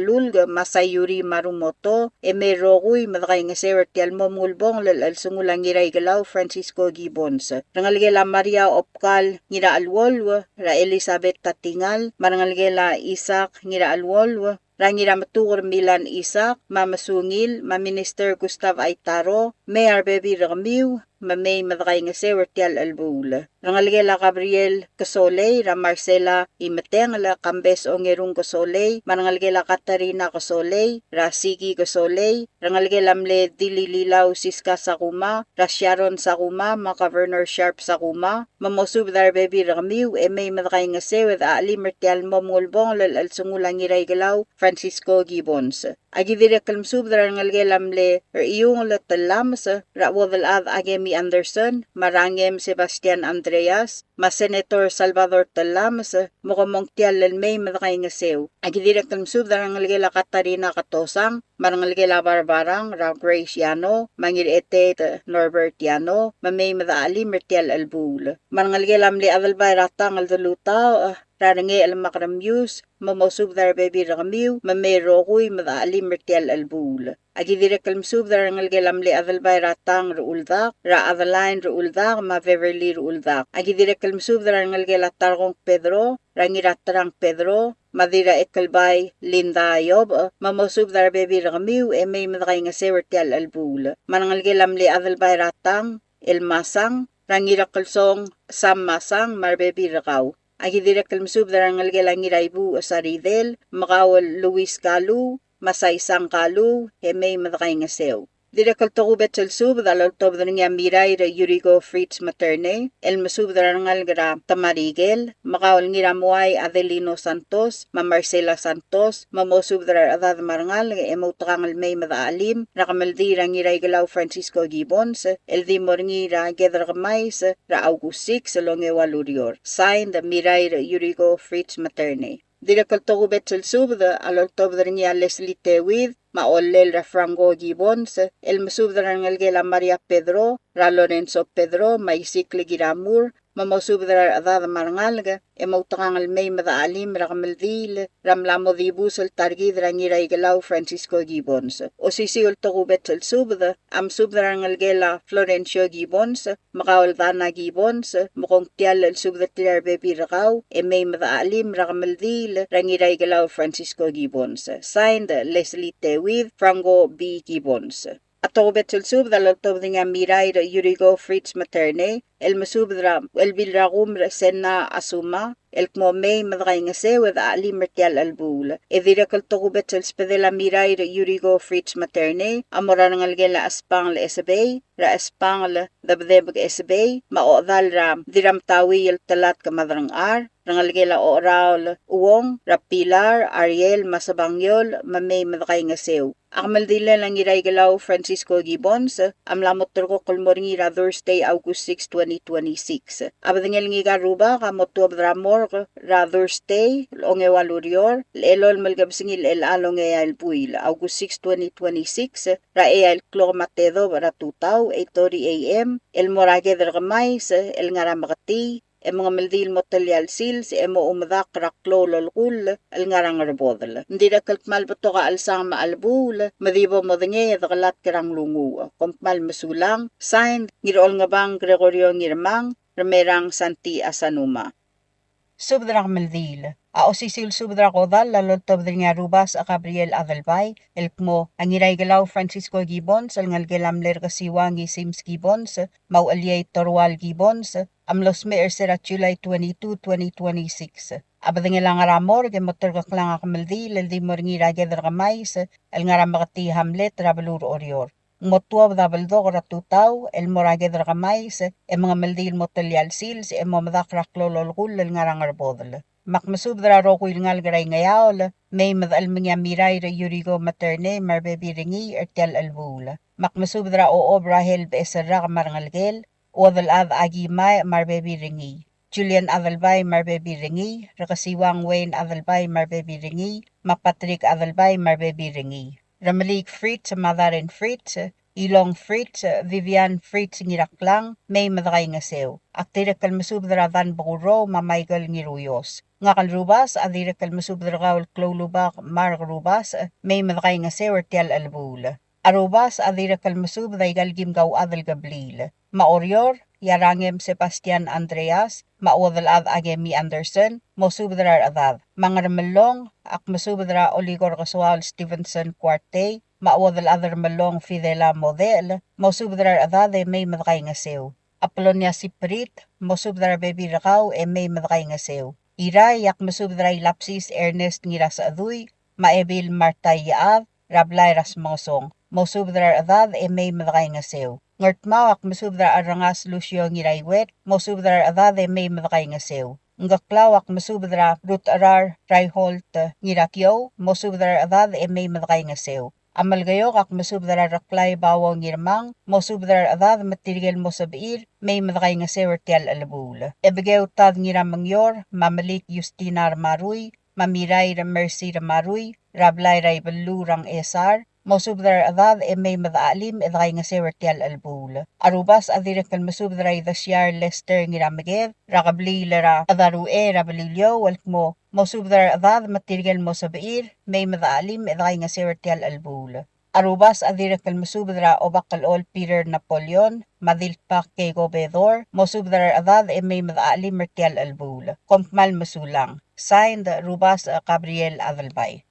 Lulk, me a Sayuri Marumoto, e mei rokui me dekaingeseu er tia el mo mengulebongel el chelsengul a Ngiraikelau Francisco Gibbons. Rengelekel a Maria Obkal Ngiracheluolu, er a Elizabeth Tatingal, me a rengelekel a Isaac Ngiracheluolu, er a Ngirametuker Milan Isaac, me a Mesungil, me a Minister Gustav Aitaro, me a rebebil er kemiu, me mei me dekaingeseu er tia el chelebuul. Rengelekel a Gabriel Kesolei, er a Marcela Imetengel, Kambes Ongerung Kesolei, me a rengelekel a Katarina Kesolei, er a Siki Kesolei, rengelekel a mle Dilililau Siska Sakuma, er a Sharon Sakuma, me a Governor Sharp Sakuma, me mosubed er a rebebil er kemiu, e mei me dekaingeseu e dechachelim er tia el mo mengulebongel el chelsengul a Ngiraikelau Francisco Gibbons. Aki dirrek el mesubed er a rengelekel a mle Rechiungel Telames, er a Uodelchad Akemi Anderson, me a Rangem Sebastian Andreas, me a Senator Salvador Telames, me kom mong tia el mei me dekaingeseu. Aki dirrek el mesubed er a rengelekel a Katarina Katosang, me a rengelekel a Barbarang, er a Grace Yano, me a Ngirchetet Norbert Yano, me mei me dechachelim er tia el chelebuul. Me a rengelekel a mle Adelbai er a Tang el Delutaoch, er a Rengechel me a Keremius, me mosubed er a rebebil er kemiu, me mei el rokui me dechachelim er tia el chelebuul. Aki dirrek el mesubed er a rengelekel a mle Adelbai er a Tang er a Uldak, er a Adeline er a Uldak, me a Beverly er a Uldak. Aki dirrek el mesubed er a rengelekel a Tarkong Pedro, er a Ngiraterang Pedro, me a Dirraekelbai Linda Iobech, me mosubed er a rebebil er kemiu, e mei me dekaingeseu er tia el chelebuul. Me a rengelekel a mle Adelbai er a Tang el Masang, er a Ngirakelsong Sam Masang, me a rebebil er kau. Aki dirrek el mesubed er a rengelekel a Ngiraibuuch Saridel, me kau el Luis Kalu, me a Saisang Kalu, e mei me dekaingeseu. Dirrek el tokubets el subed a loltobed er ngii a Mirair Yuriko Fritz Materne, el mesubed er a rengalek er a Temarikel, me kau el Ngiramuai Adelino Santos, me a Marcela Santos, me mosubed er a rechedad me a rengalek, e moutekangel el mei me dechachelim er a kemeldiil er a Ngiraikelau Francisco Gibbons, el di mo er ngii er a Ked er Kemais, er a August six, el ongeua el ureor. Signed, Mirair Yuriko Fritz Materne. Dirrek el tokubets el subed a loltobed er ngii a Leslie Tewid, me a Ollel er a Franco Gibbons, el mesubed er a rengelekel a Maria Pedro, er a Lorenzo Pedro, me a Isikl Kiramur, me mosubed er a rechedad me a rengalek, e moutekangel el mei me dechachelim er a kemeldiil er a mla mo dibus el ta er kid er a Ngiraikelau Francisco Gibbons. Osisiu el tokubets el subed a mesubed er a rengelekel a Florencio Gibbons, me kau el Dana Gibbons, me kong tia el subed er tir a rebebil er kau, e mei me dechachelim er a kemeldiil er a Ngiraikelau Francisco Gibbons. Signed, Leslie Tewid, Franco B. Gibbons. A tokubets el subed a loltobed er ngii a Mirair Yuriko Fritz Materne, el mesubed er a Elbil er a Kumer Senna Asuma, el kmo mei me dekaingeseu e dechachelim er tia el chelebuul. E dirrek el tokubets el subedel a Mirair Yuriko Fritz Materne a mo er a rengelekel a Espangel Esebei, er a Espangel Debdebek Esebei, me a ochedal er a Dirramtauiel Telatk Maderengchar, rengelekel a Ocheraol Uong, er a Pilar, Ariel, me a Sebangiol, me mei me dekaingeseu. A kemeldilel a Ngiraikelau Francisco Gibbons a mla mo terrekokl el mo er ngii er a Thursday, August six, twenty twenty-six. A bedengel ngika el rubak a mo tuobed er a morgue er a Thursday, el ongeua el ureor, el elolem el kebesengil er chelecha el ongeai el buil, August six, twenty twenty-six, er a eai el klok me a tedobech er a tutau, eight thirty A M, el mo er a Ked er Kemais, el ngar er a Meketii, e mengemeldiil el mo telia el sils, e mo oumedakl er a klou el olekull el ngar er a Ngerbodel. Ng dirrek el kmal betok a chelsang me a chelebuul, me di bo modengei e dekelatk er a nglunguuch. Kom kmal mesulang. Signed, Ngirolngebang Gregorio Ngirmang, Remerang Santy Asanuma. Subed er a kemeldiil. A osisiu el subed er a kodall a loltobed er ngii a Rubasech Gabriel Adelbai, el kmo a Ngiraikelau Francisco Gibbons, el ngelekel a mle Rekesiuang Isims Gibbons, me a Ucheliei Torual Gibbons, a mlo smecher er se er a July twenty-two, twenty twenty-six. A bedengel a ngar er a morgue e mo terkeklang a kemeldiil el di mo er ngii er a Ked er Kemais, el ngar er a Meketii Hamlet er a beluu er Oreor. Ng mo tuobed a beldokl er a tutau el mo er a Ked er Kemais, e mengemeldiil el mo telia el sils, e mo medakl er a klou el olekull el ngar er a Ngerbodel. Me ak mesubed er a rokui el ngalek er a Ingeaol, mei me dechelmengii a Mirair Yuriko Materne me a rebebil er ngii er tia el chelebuul. Me ak mesubed er a Ochob Rahel Becheserrak me a rengelekel, Uodelchad Aki Mae me a rebebil er ngii, Julian Adelbai me a rebebil er ngii, Rekesiuang Wayne Adelbai me a rebebil er ngii, me a Patrick Adelbai me a rebebil er ngii. Remeliik Fritz me a Darren Fritz, Ilong Fritz, Vivian Fritz Ngiraklang, mei me dekaingeseu. Ak dirrek el mesubed er a Dan Bekurrou me a Michael Ngiruios. Ngak el Rubasech a dirrek el mesubed er kau el Kloulubak Mark Rubasech, mei me dekaingeseu er tia el chelebuul. A Rubasech a dirrek el mesubed aika el kim kauchad el kebliil. Me a Oreor, e a Rangem Sebastian Andreas, me a Uodelchad Akemi Anderson, mosubed er a rechedad. Me a Ngermellong, ak mesubed er a Olikor Kesoaol Stevenson Kuartei, me a Uodelchad er Melong Fidela Modechel, mosubed er a rechedad e mei me dekaingeseu. Apolonia Siprit, mosubed er a rebebil er kau e mei me dekaingeseu. Irrai, ak mesubed er a Ilapsis Ernest Ngirasechedui, me a Ebil Martha Iechad, er a blai er a Smengesong. Mosubed er a rechedad e mei me dekaingeseu. Ngardmau, ak mesubed er a Cherrengas Lucio Ngiraiuet, mosubed er a rechedad e mei me dekaingeseu. Ngkeklau, ak mesubed er a Rutecherar Reinhold Ngirakiou, mosubed er a rechedad e mei me dekaingeseu. A Melekeok, ak mesubed er a Reklai Bao Ngirmang, mosubed er a rechedad me tirke el mo sebechir, mei me dekaingeseu er tia el chelebuul. Ebekeu Tad Ngiramengior, me a Melik Justina Remarui, me a Mirair Mercy Remarui, er a blai er a Ibeluu er a Ngchesar, mosubed er a rechedad e mei me dechachelim e dekaingeseu er tia el chelebuul. A Rubasech a dirrek el mesubed er a Idesiar Lester Ngirameked, er a kebliil er a Chedaruchei er a Beliliou, el kmo, mosubed er a rechedad me tirke el mo sebechir, mei me dechachelim e dekaingeseu er tia el chelebuul. A Rubasech a dirrek el mesubed er a Obakelchol Peter Napoleon, me a Dilbak Keiko Bedor, mosubed er a rechedad e mei me dechachelim er tia el chelebuul. Kom kmal mesulang. Signed, Rubasech Gabriel Adelbai.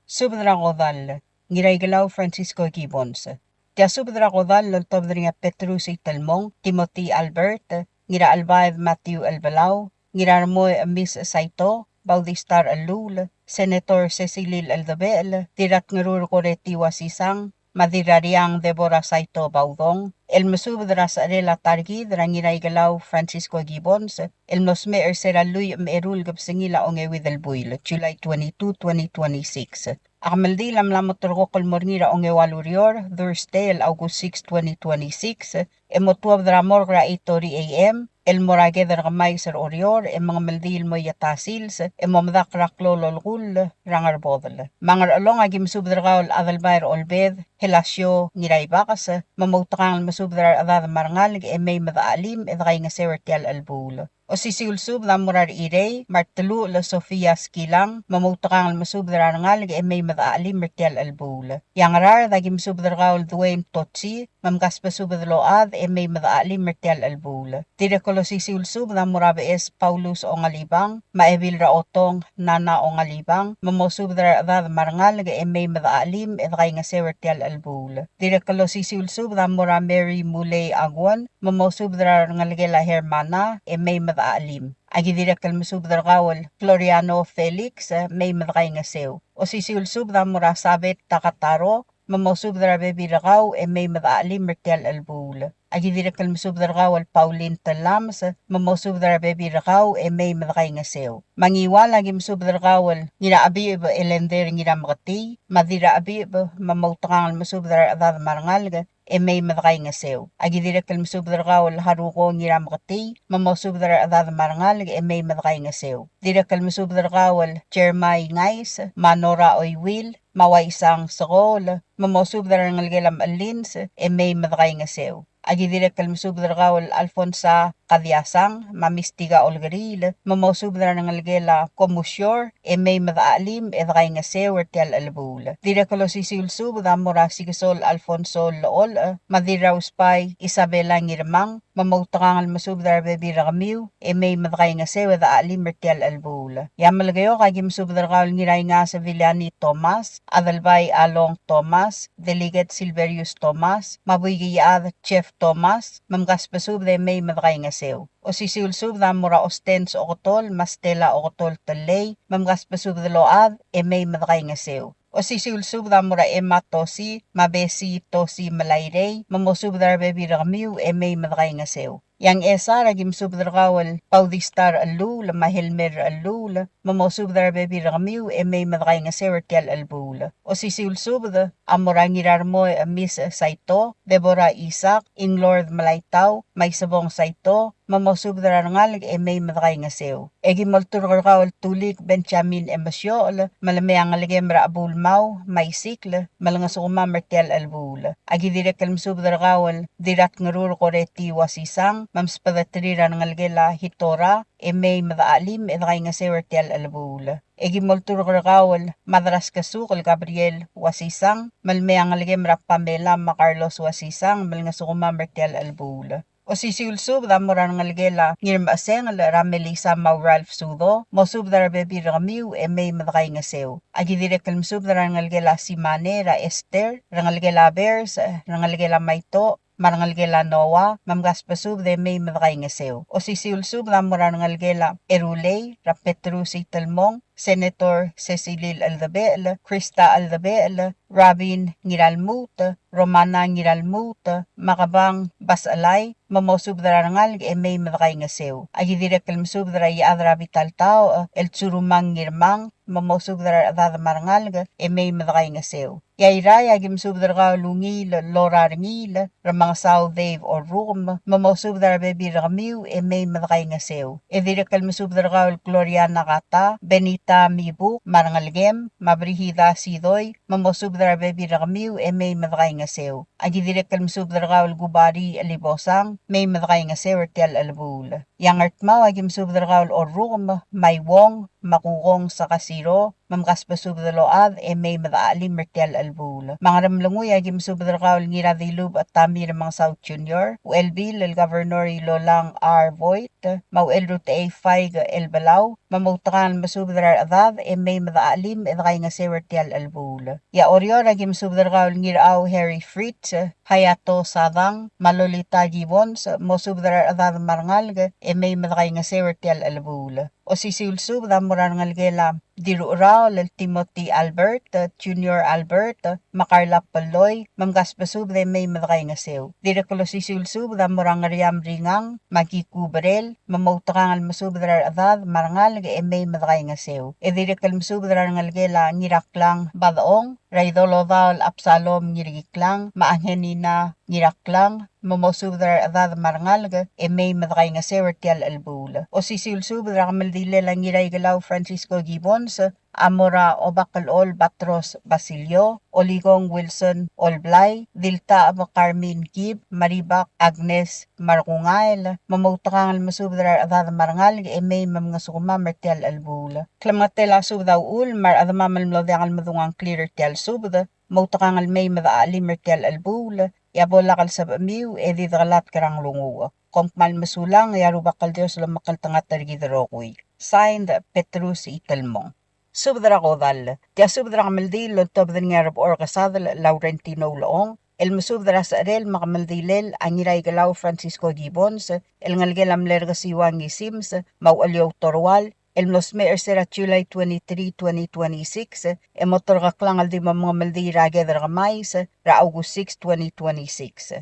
Subed er a kodall, Ngiraikelau Francisco Gibbons. Tia subed er a kodall el oltobed er ngii a Petrus Itelmong, Timothy Albert, Ngirachelbaed Matthew Elbelau, Ngirarmoi Emis Saito, Bautista Rechelluul, Senator Secilil Eldebechel, Dirratngerur Koreti Wasisang, me a Dirrariang Deborah Saito Baudong, el mesubed er a secherel a ta er kid er a Ngiraikelau Francisco Gibbons, el mlo smecher er se er a lluich me a eru el kebesengil a ongeuid el buil, July twenty-two, twenty twenty-six. A kemeldiil a mla mo terrekokl el mo er ngii er a ongeua el ureor, Thursday, el August six, twenty twenty-six, e mo tuobed er a morgue er a eight thirty A M, el mo er a ked er a Kemais er Oreor, e mengemeldiil el mo ieta sils, e mo medakl er a klou el olekull er a Ngerbodel. Me a Ngerchelong a ki mesubed er kau el Adelbai er Olbed, Helasio Ngiraibakes, me moutekangel mesubed er a rechedad me a rengalek e mei me dechachelim e dekaingeseu er tia el chelebuul. Osisiu el subed a mo er a Rechirei, me a Reteluchel Sofia Skilang, me moutekangel mesubed er a rengalek e mei me dechachelim er tia el chelebuul. E a Ngaraard a ki mesubed er kau el Dwayne Totsi, me mkasbesubed el ochad e mei me dechachelim er tia el chelebuul. Dirrek el osisiu el subed a mo er a Beches Paulus Ongalibang, me a Ebil er a Otong Nana Ongalibang, me mosubed er a rechedad me a rengalek e mei me dechachelim e dekaingeseu er tia el chelebuul. Dirrek el osisiu el subed a mo er a Mary Mulei Aguon, me mosubed er a rengelekel a Hermana e mei me dechachelim. A ki dirrek el mesubed er kau el Floriano Felix, mei me dekaingeseu. Osisiu el subed a mo er a Sabet Takataro, me mosubed er a rebebil er kau e mei me dechachelim er tia el chelebuul. A ki dirrek el mesubed er kau el Pauline Telames, me mosubed er a rebebil er kau e mei me dekaingeseu. Me a Ngiwal a ki mesubed er kau el Ngirachebicheb Elender Ngirameketii, me a Dirrachebicheb, me moutekangel mesubed er a rechedad me a rengalek e mei me dekaingeseu. A ki dirrek el mesubed er kau el Haruko Ngirameketii, me mosubed er a rechedad me a rengalek e mei me dekaingeseu. Dirrek el mesubed er kau el Jeremiah Ngais, me a Nora Oiwil, me a Uaisang Sekool, me mosubed er a rengelekel a Mechelins e mei me dekaingeseu. A ki dirrek el mesubed er kau el Alfonsa Kadiasang, me a Mistika Olkeriil, me mosubed er a rengelekel a Komusior e mei me dechachelim e dekaingeseu er tia el chelebuul. Dirrek el osisiu el subed a mo er a Sikesol Alfonso Llecholch, me a Dirrausbai Isabela Ngirmang, me moutekangel mesubed er a rebebil er kemiu e mei me dekaingeseu e dechachelim er tia el chelebuul. E a Melekeok a ki mesubed er kau el Ngiraingas Viliani Thomas, Adelbai Along Thomas, Delegate Silverius Thomas, me a Buikiad Jeff Thomas, me mkasbesubed e mei me dekaingeseu. Osisiu el subed a mo er a Ostens Oketol, me a Stella Oketol Tellei, me mkasbesubed el ochad e mei me dekaingeseu. Osisiu el subed a mo er a Emma Tosi, me a Bessie Tosi Melairei, me mosubed er a rebebil er kemiu e mei me dekaingeseu. E a Ngchesar a ki mesubed er kau el Bautista Rechelluul, me a Helmer Rechelluul, me mosubed er a rebebil er kemiu e mei me dekaingeseu er tia el chelebuul. Osisiu el subed a mo er a Ngirarmoi Emis Saito, Deborah Isaac, Inglord Melaitau, me a Isebong Saito, me mosubed er a rengalek e mei me dekaingeseu. E ki molturk er kau el Tulik Benjamin Emesiochel, me le mei a ngelekem er a Chebulmau, me a Isikl, me le ngesukemam er tia el chelebuul. A ki dirrek el mesubed er kau el Dirratngerur Koreti Uasisang, me msbedeterir a rengelekel a Hitora, e mei me dechachelim e dekaingeseu er tia el chelebuul. E ki molturk er kau el Madraskesuk el Gabriel Uasisang, me le mei a ngelekem er a Pamela me a Carlos Uasisang, me le ngesukemam er tia el chelebuul. Osisiu el subed a mo er a rengelekel a Ngirmechesengel er a Melissa me a Ralph Sudo, mosubed er a rebebil er kemiu e mei me dekaingeseu. Aki dirrek el mesubed er a rengelekel a Simane er a Esther, rengelekel a Bers, rengelekel a Maito, me a rengelekel a Noah, me mkasbesubed e mei me dekaingeseu. Osisiu el subed a mo er a rengelekel a Erulei er a Petrus Itelmong, Senator Secilil Eldebechel, Krista Eldebechel, Rabin Ngiralmuut, Romana Ngiralmuut, me a Kebang Baselai, me mosubed er a rengalek e mei me dekaingeseu. Aki dirrek el mesubed er a Iechad er a Bitaltaoch el Tsurumang Ngirmang, me mosubed er a rechedad me a rengalek e mei me dekaingeseu. E a Irrai aki mesubed er kau el Ungil Lora Rengiil, Remengesau Dave Orrukem, me mosubed er a rebebil er kemiu e mei me dekaingeseu. E dirrek el mesubed er kau el Gloria Nakata, Benita Mibuk, me a rengelekem, me a Brigida Sidoi, me mosubed er a rebebil er kemiu e mei me dekaingeseu. Aki dirrek el mesubed er kau el Kubari Elibosang, mei me dekaingeseu er tia el chelebuul. E a Ngardmau aki mesubed er kau el Orrukem, me a Iuong, me a Kukong Sakasiro, me mkasbesubed el ochad e mei me dechachelim er tia el chelebuul. Me a Ngeremlengui aki mesubed er kau el Ngiradilubech Tommy Remengesau Junior, Uchelbil el Governor Ilolang R. Vogt, me a Uchelrutechei Faik Elbelau, me moutekangel mesubed er a rechedad e mei me dechachelim e dekaingeseu er tia el chelebuul. E a Oreor aki mesubed er kau el Ngirachau Harry Fritz, Hayato Sadang, me a Lolita Gibbons, mosubed er a rechedad me a rengalek e mei me dekaingeseu er tia el chelebuul. Osisiu el subed a mo er a rengelekel a Dirrucheraol el Timothy Albert, Junior Albert, me a Carla Pelloi, me mkasbesubed e mei me dekaingeseu. Dirrek el osisiu el subed a mo er a Ngeriam Ringang, me a Kiku Berel, me moutekangel mesubed er a rechedad me a rengalek e mei me dekaingeseu. E dirrek el mesubed er a rengelekel a Ngiraklang Badechong, er a Idolodaol Absalom Ngirkiklang, me a Angenina Ngiraklang, me mosubed er a rechedad me a rengalek e mei me dekaingeseu er tia el chelebuul. Osisiu el subed er a kemeldilel a Ngiraikelau Francisco Gibbons, a mo er a Obakelchol Batros Basilio, Olikong Wilson Olblai, Diltacheb Carmen Kib, me a Ribak Agnes Markungael, me moutekangel mesubed er a rechedad me a rengalek e mei me mngesukemam er tia el chelebuul. Klemengetel a subed a uchul me a rechedemam el mlo diak el medung a ngklir er tia el subed, moutekangel mei me dechachelim er tia el chelebuul, e a bo lak el sebechemiu e di dekelatk er a nglunguuch. Kom kmal mesulang, e a Rubak el Dios lomekngeltengat er kid el rokui. Signed, Petrus Itelmong. Subed er a kodall. Tia subed er a kemeldiil el oltobed er ngii a Rebechor Kesadel Laurentino Ulechong, el mesubed er a secherel me a kemeldilel a Ngiraikelau Francisco Gibbons, el ngelekel a mle Rekesiuang Isims, me a Ucheliou Torual, el mlo smecher er se er a July twenty-three, twenty twenty-six, e mo terkeklang el di mo mengemeldiil er a ked er a Kemais er a August six, twenty twenty-six.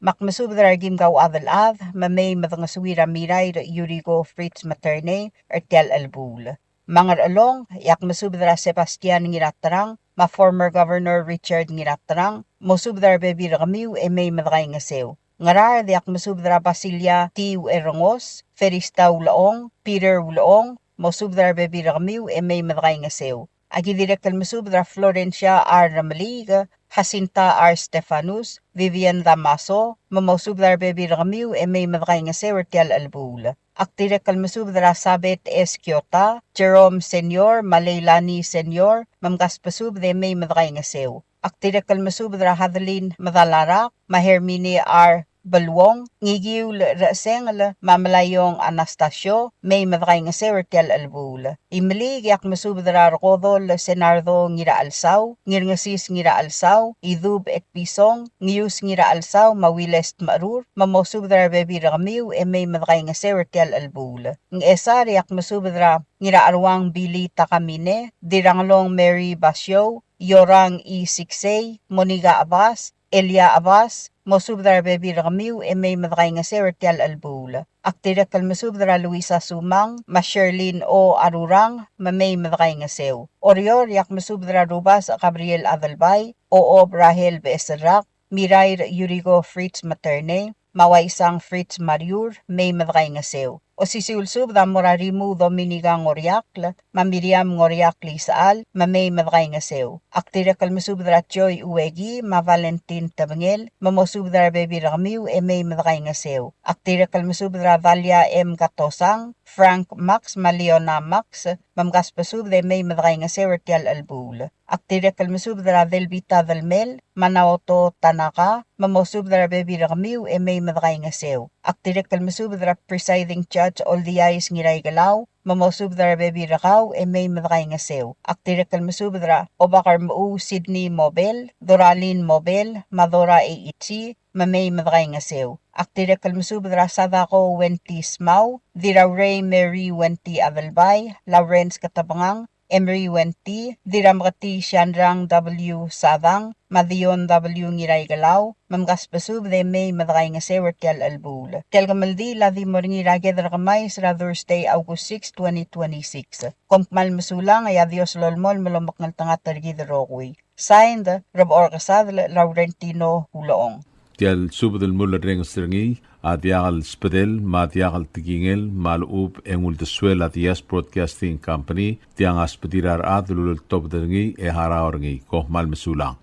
Me ak mesubed er a rekim kau chad el chad, me mei me dengesuir a Mirair Yuriko Fritz Materne er tia el chelebuul. Me a Ngerchelong, e ak mesubed er a Sebastian Ngiraterang, me a former Governor Richard Ngiraterang, mosubed er a rebebil er kemiu e mei me dekaingeseu. Ngaraard, e ak mesubed er a Basilia T. Ucherengos, Ferista Ulechong, Peter Ulechong, mosubed er a rebebil er kemiu e mei me dekaingeseu. Aki dirrek el mesubed er a Florencia R. Remeliik, Jacinta R. Stefanus, Vivian Damaso, me mosubed er a rebebil er kemiu e mei me dekaingeseu er tia el chelebuul. Ak dirrek el mesubed er a Sabet S. Kiota, Jerome Senior, me a Leilani Senior, me mkasbesubed e mei me dekaingeseu. Ak dirrek el mesubed er a Hadeline Medalarak, me a Hermine R. Beluong, Ngikiul Rechesengel, me a Melaiong Anastasio, mei me dekaingeseu er tia el chelebuul. Imeliik, e ak mesubed er a Rekodol Senardo Ngirachelsau, Ngirngesis Ngirachelsau, Idub Etpison, Ngius Ngirachelsau, me a Wiles Tmecherur, me mosubed er a rebebil er kemiu e mei me dekaingeseu er tia el chelebuul. Ngchesar, e ak mesubed er a Ngiracheruang Billy Takamine, Diranglong Mary Basiou, Yorang E. Siksei, Monica Abbas, Elia Abbas, mosubed er a rebebil er kemiu e mei me dekaingeseu er tia el chelebuul. Ak dirrek el mesubed er a Luisa Sumang, me a Sherlyn O. Arurang, me mei me dekaingeseu. Oreor, e ak mesubed er a Rubasech Gabriel Adelbai, Ochob Rahel Becheserrak, Mirair Yuriko Fritz Materne, me a Uaisang Fritz Mariur, mei me dekaingeseu. Osisiu el subed a mo er a Rimuu Dominica Ngoriakl, me a Miriam Ngoriakl Isechal, me mei me dekaingeseu. Ak dirrek el mesubed er a Joy Ueki, me a Valentine Tebengel, me mosubed er a rebebil er kemiu e mei me dekaingeseu. Ak dirrek el mesubed er a Dalia M. Katosang, Frank Max, me a Leona Max, me mkasbesubed e mei me dekaingeseu er tia el chelebuul. Ak dirrek el mesubed er a Delbita Delmel, me a Naoto Tanaka, me mosubed er a rebebil er kemiu e mei me dekaingeseu. Ak dirrek el mesubed er a Presiding Judge Oldiais Ngiraikelau, me mosubed er a rebebil er kau e mei me dekaingeseu. Ak dirrek el mesubed er a Obak er Mechuu Sydney Mobel, Doralyn Mobel, me a Dora Eichi, me mei me dekaingeseu. Ak dirrek el mesubed er a Sadako Wenty Smau, Dirraurei Mary Wenty Adelbai, Lawrence Ketebengang, Emery Wenty, Dirrameketii Shandrang W. Sadang, me a Dion W. Ngiraikelau, me mkasbesubed e mei me dekaingeseu er tia el chelebuul. Tia el kemeldiil a di mo er ngii er a Ked er Kemais er a Thursday, August six, twenty twenty-six. Kom kmal mesulang, e a Dios lolemolem el omekngeltengat er kid el rokui. Signed, Rebechor Kesadel Laurentino Ulechong. Tia el subed el mulerrenges er ngii a diak el sbedel me a diak el tekingel me a lechub e ng uldesuel a Diaz Broadcasting Company, tiang a sbedir a rechad el uleltobed er ngii e harau er ngii. Kom kmal mesulang.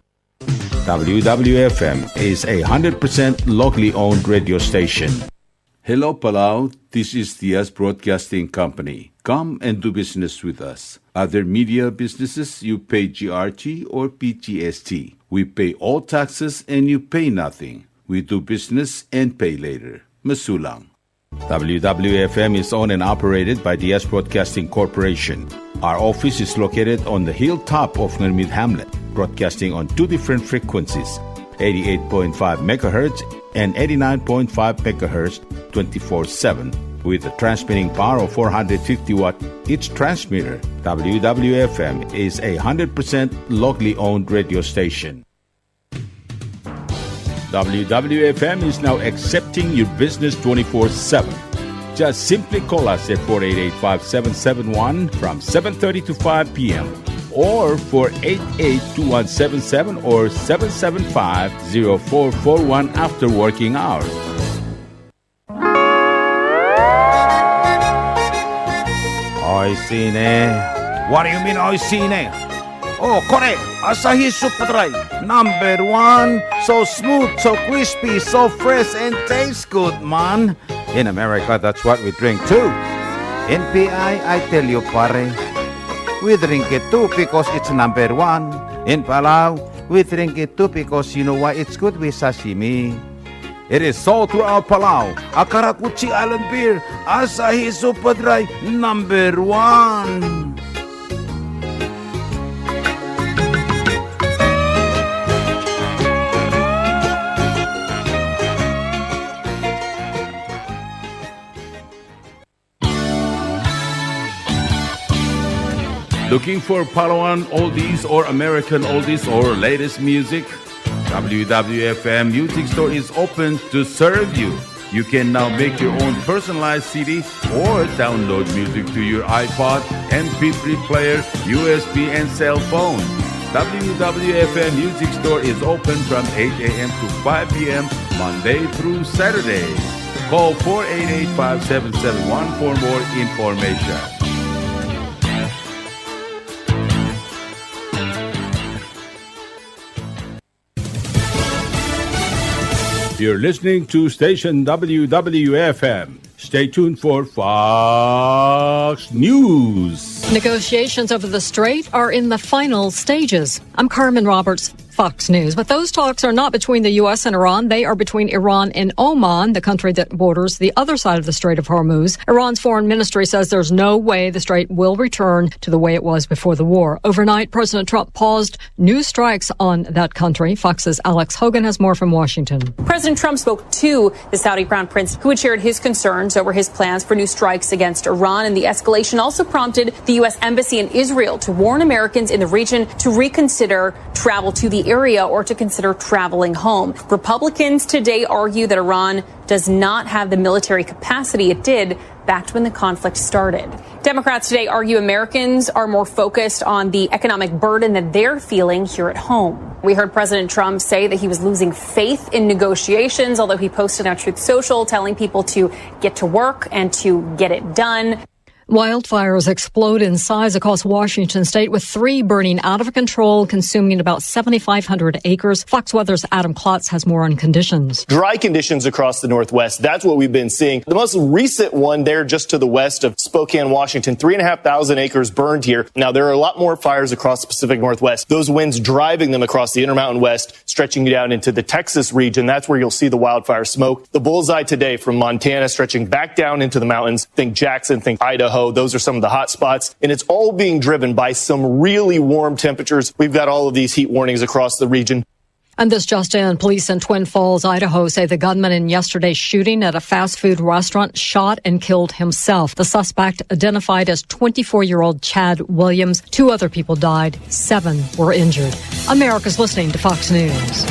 W W F M is a hundred percent locally owned radio station. Hello, Palau. This is Diaz Broadcasting Company. Come and do business with us. Other media businesses, you pay G R T or P G S T. We pay all taxes and you pay nothing. We do business and pay later. Mesulang. W W F M is owned and operated by Diaz Broadcasting Corporation. Our office is located on the hilltop of Ngermid Hamlet, broadcasting on two different frequencies, eighty-eight point five megahertz and eighty-nine point five megahertz, twenty-four seven, with a transmitting power of four hundred fifty watt each transmitter. W W F M is a hundred percent locally owned radio station. W W F M is now accepting your business twenty-four seven. Just simply call us at four eight eight, five seven seven one from seven thirty to five p m, or four eight eight, two one seven seven or seven seven five, zero four four one after working hours. Oishii ne. What do you mean, oishii ne? Oh, kore, Asahi Super Dry, number one. So smooth, so crispy, so fresh, and tastes good, man. In America, that's what we drink too. In P I, I tell you, pare, we drink it too because it's number one. In Palau, we drink it too because you know why? It's good with sashimi. It is sold throughout Palau. A karakuchi island beer, Asahi Super Dry, number one. Looking for Palauan oldies or American oldies or latest music? W W F M Music Store is open to serve you. You can now make your own personalized C D or download music to your iPod, M P three player, U S B, and cell phone. W W F M Music Store is open from eight a.m. to five p.m. Monday through Saturday. Call four eight eight, five seven seven one for more information. You're listening to station W W F M. Stay tuned for Fox News. Negotiations over the strait are in the final stages. I'm Carmen Roberts, Fox News. But those talks are not between the U S and Iran. They are between Iran and Oman, the country that borders the other side of the Strait of Hormuz. Iran's foreign ministry says there's no way the strait will return to the way it was before the war. Overnight, President Trump paused new strikes on that country. Fox's Alex Hogan has more from Washington. President Trump spoke to the Saudi Crown Prince, who had shared his concerns over his plans for new strikes against Iran. And the escalation also prompted the U S Embassy in Israel to warn Americans in the region to reconsider travel to the area or to consider traveling home. Republicans today argue that Iran does not have the military capacity it did back when the conflict started. Democrats today argue Americans are more focused on the economic burden that they're feeling here at home. We heard President Trump say that he was losing faith in negotiations, although he posted on Truth Social telling people to get to work and to get it done. Wildfires explode in size across Washington state, with three burning out of control, consuming about seventy-five hundred acres. Fox Weather's Adam Klotz has more on conditions. Dry conditions across the Northwest. That's what we've been seeing. The most recent one there just to the west of Spokane, Washington, three and a half thousand acres burned here. Now, there are a lot more fires across the Pacific Northwest. Those winds driving them across the Intermountain West, stretching down into the Texas region. That's where you'll see the wildfire smoke. The bullseye today from Montana stretching back down into the mountains. Think Jackson, think Idaho. Those are some of the hot spots. And it's all being driven by some really warm temperatures. We've got all of these heat warnings across the region. And this just in, police in Twin Falls, Idaho say the gunman in yesterday's shooting at a fast food restaurant shot and killed himself. The suspect, identified as twenty-four-year-old Chad Williams. Two other people died. Seven were injured. America's listening to Fox News.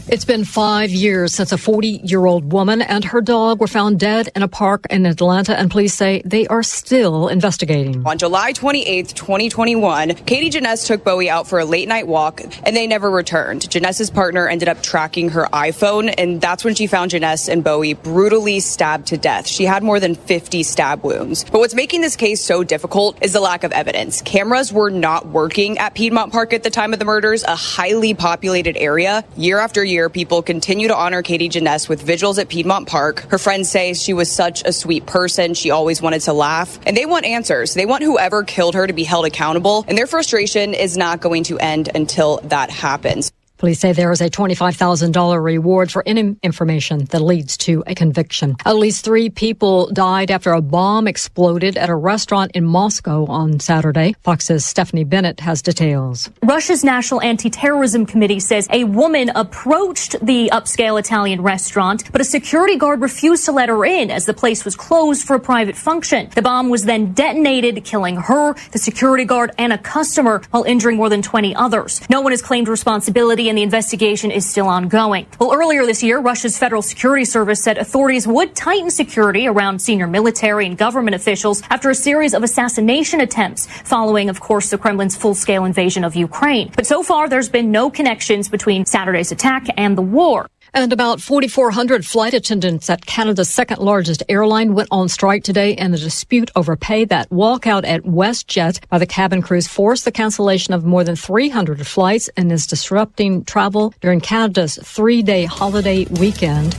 It's been five years since a forty-year-old woman and her dog were found dead in a park in Atlanta, and police say they are still investigating. On July twenty-eighth, twenty twenty-one, Katie Jeunesse took Bowie out for a late night walk, and they never returned. Jeunesse' partner ended up tracking her iPhone, and that's when she found Jeunesse and Bowie brutally stabbed to death. She had more than fifty stab wounds. But what's making this case so difficult is the lack of evidence. Cameras were not working at Piedmont Park at the time of the murders, a highly populated area. Year after year, people continue to honor Katie Jeunesse with vigils at Piedmont Park. Her friends say she was such a sweet person. She always wanted to laugh. And they want answers. They want whoever killed her to be held accountable. And their frustration is not going to end until that happens. Police say there is a twenty-five thousand dollar reward for any information that leads to a conviction. At least three people died after a bomb exploded at a restaurant in Moscow on Saturday. Fox's Stephanie Bennett has details. Russia's National Anti-Terrorism Committee says a woman approached the upscale Italian restaurant, but a security guard refused to let her in as the place was closed for a private function. The bomb was then detonated, killing her, the security guard, and a customer, while injuring more than twenty others. No one has claimed responsibility, and the investigation is still ongoing. Well, earlier this year, Russia's Federal Security Service said authorities would tighten security around senior military and government officials after a series of assassination attempts, following, of course, the Kremlin's full-scale invasion of Ukraine. But so far, there's been no connections between Saturday's attack and the war. And about forty-four hundred flight attendants at Canada's second largest airline went on strike today in a dispute over pay. That walkout at WestJet by the cabin crews forced the cancellation of more than three hundred flights and is disrupting travel during Canada's three-day holiday weekend.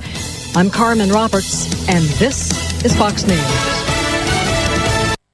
I'm Carmen Roberts, and this is Fox News.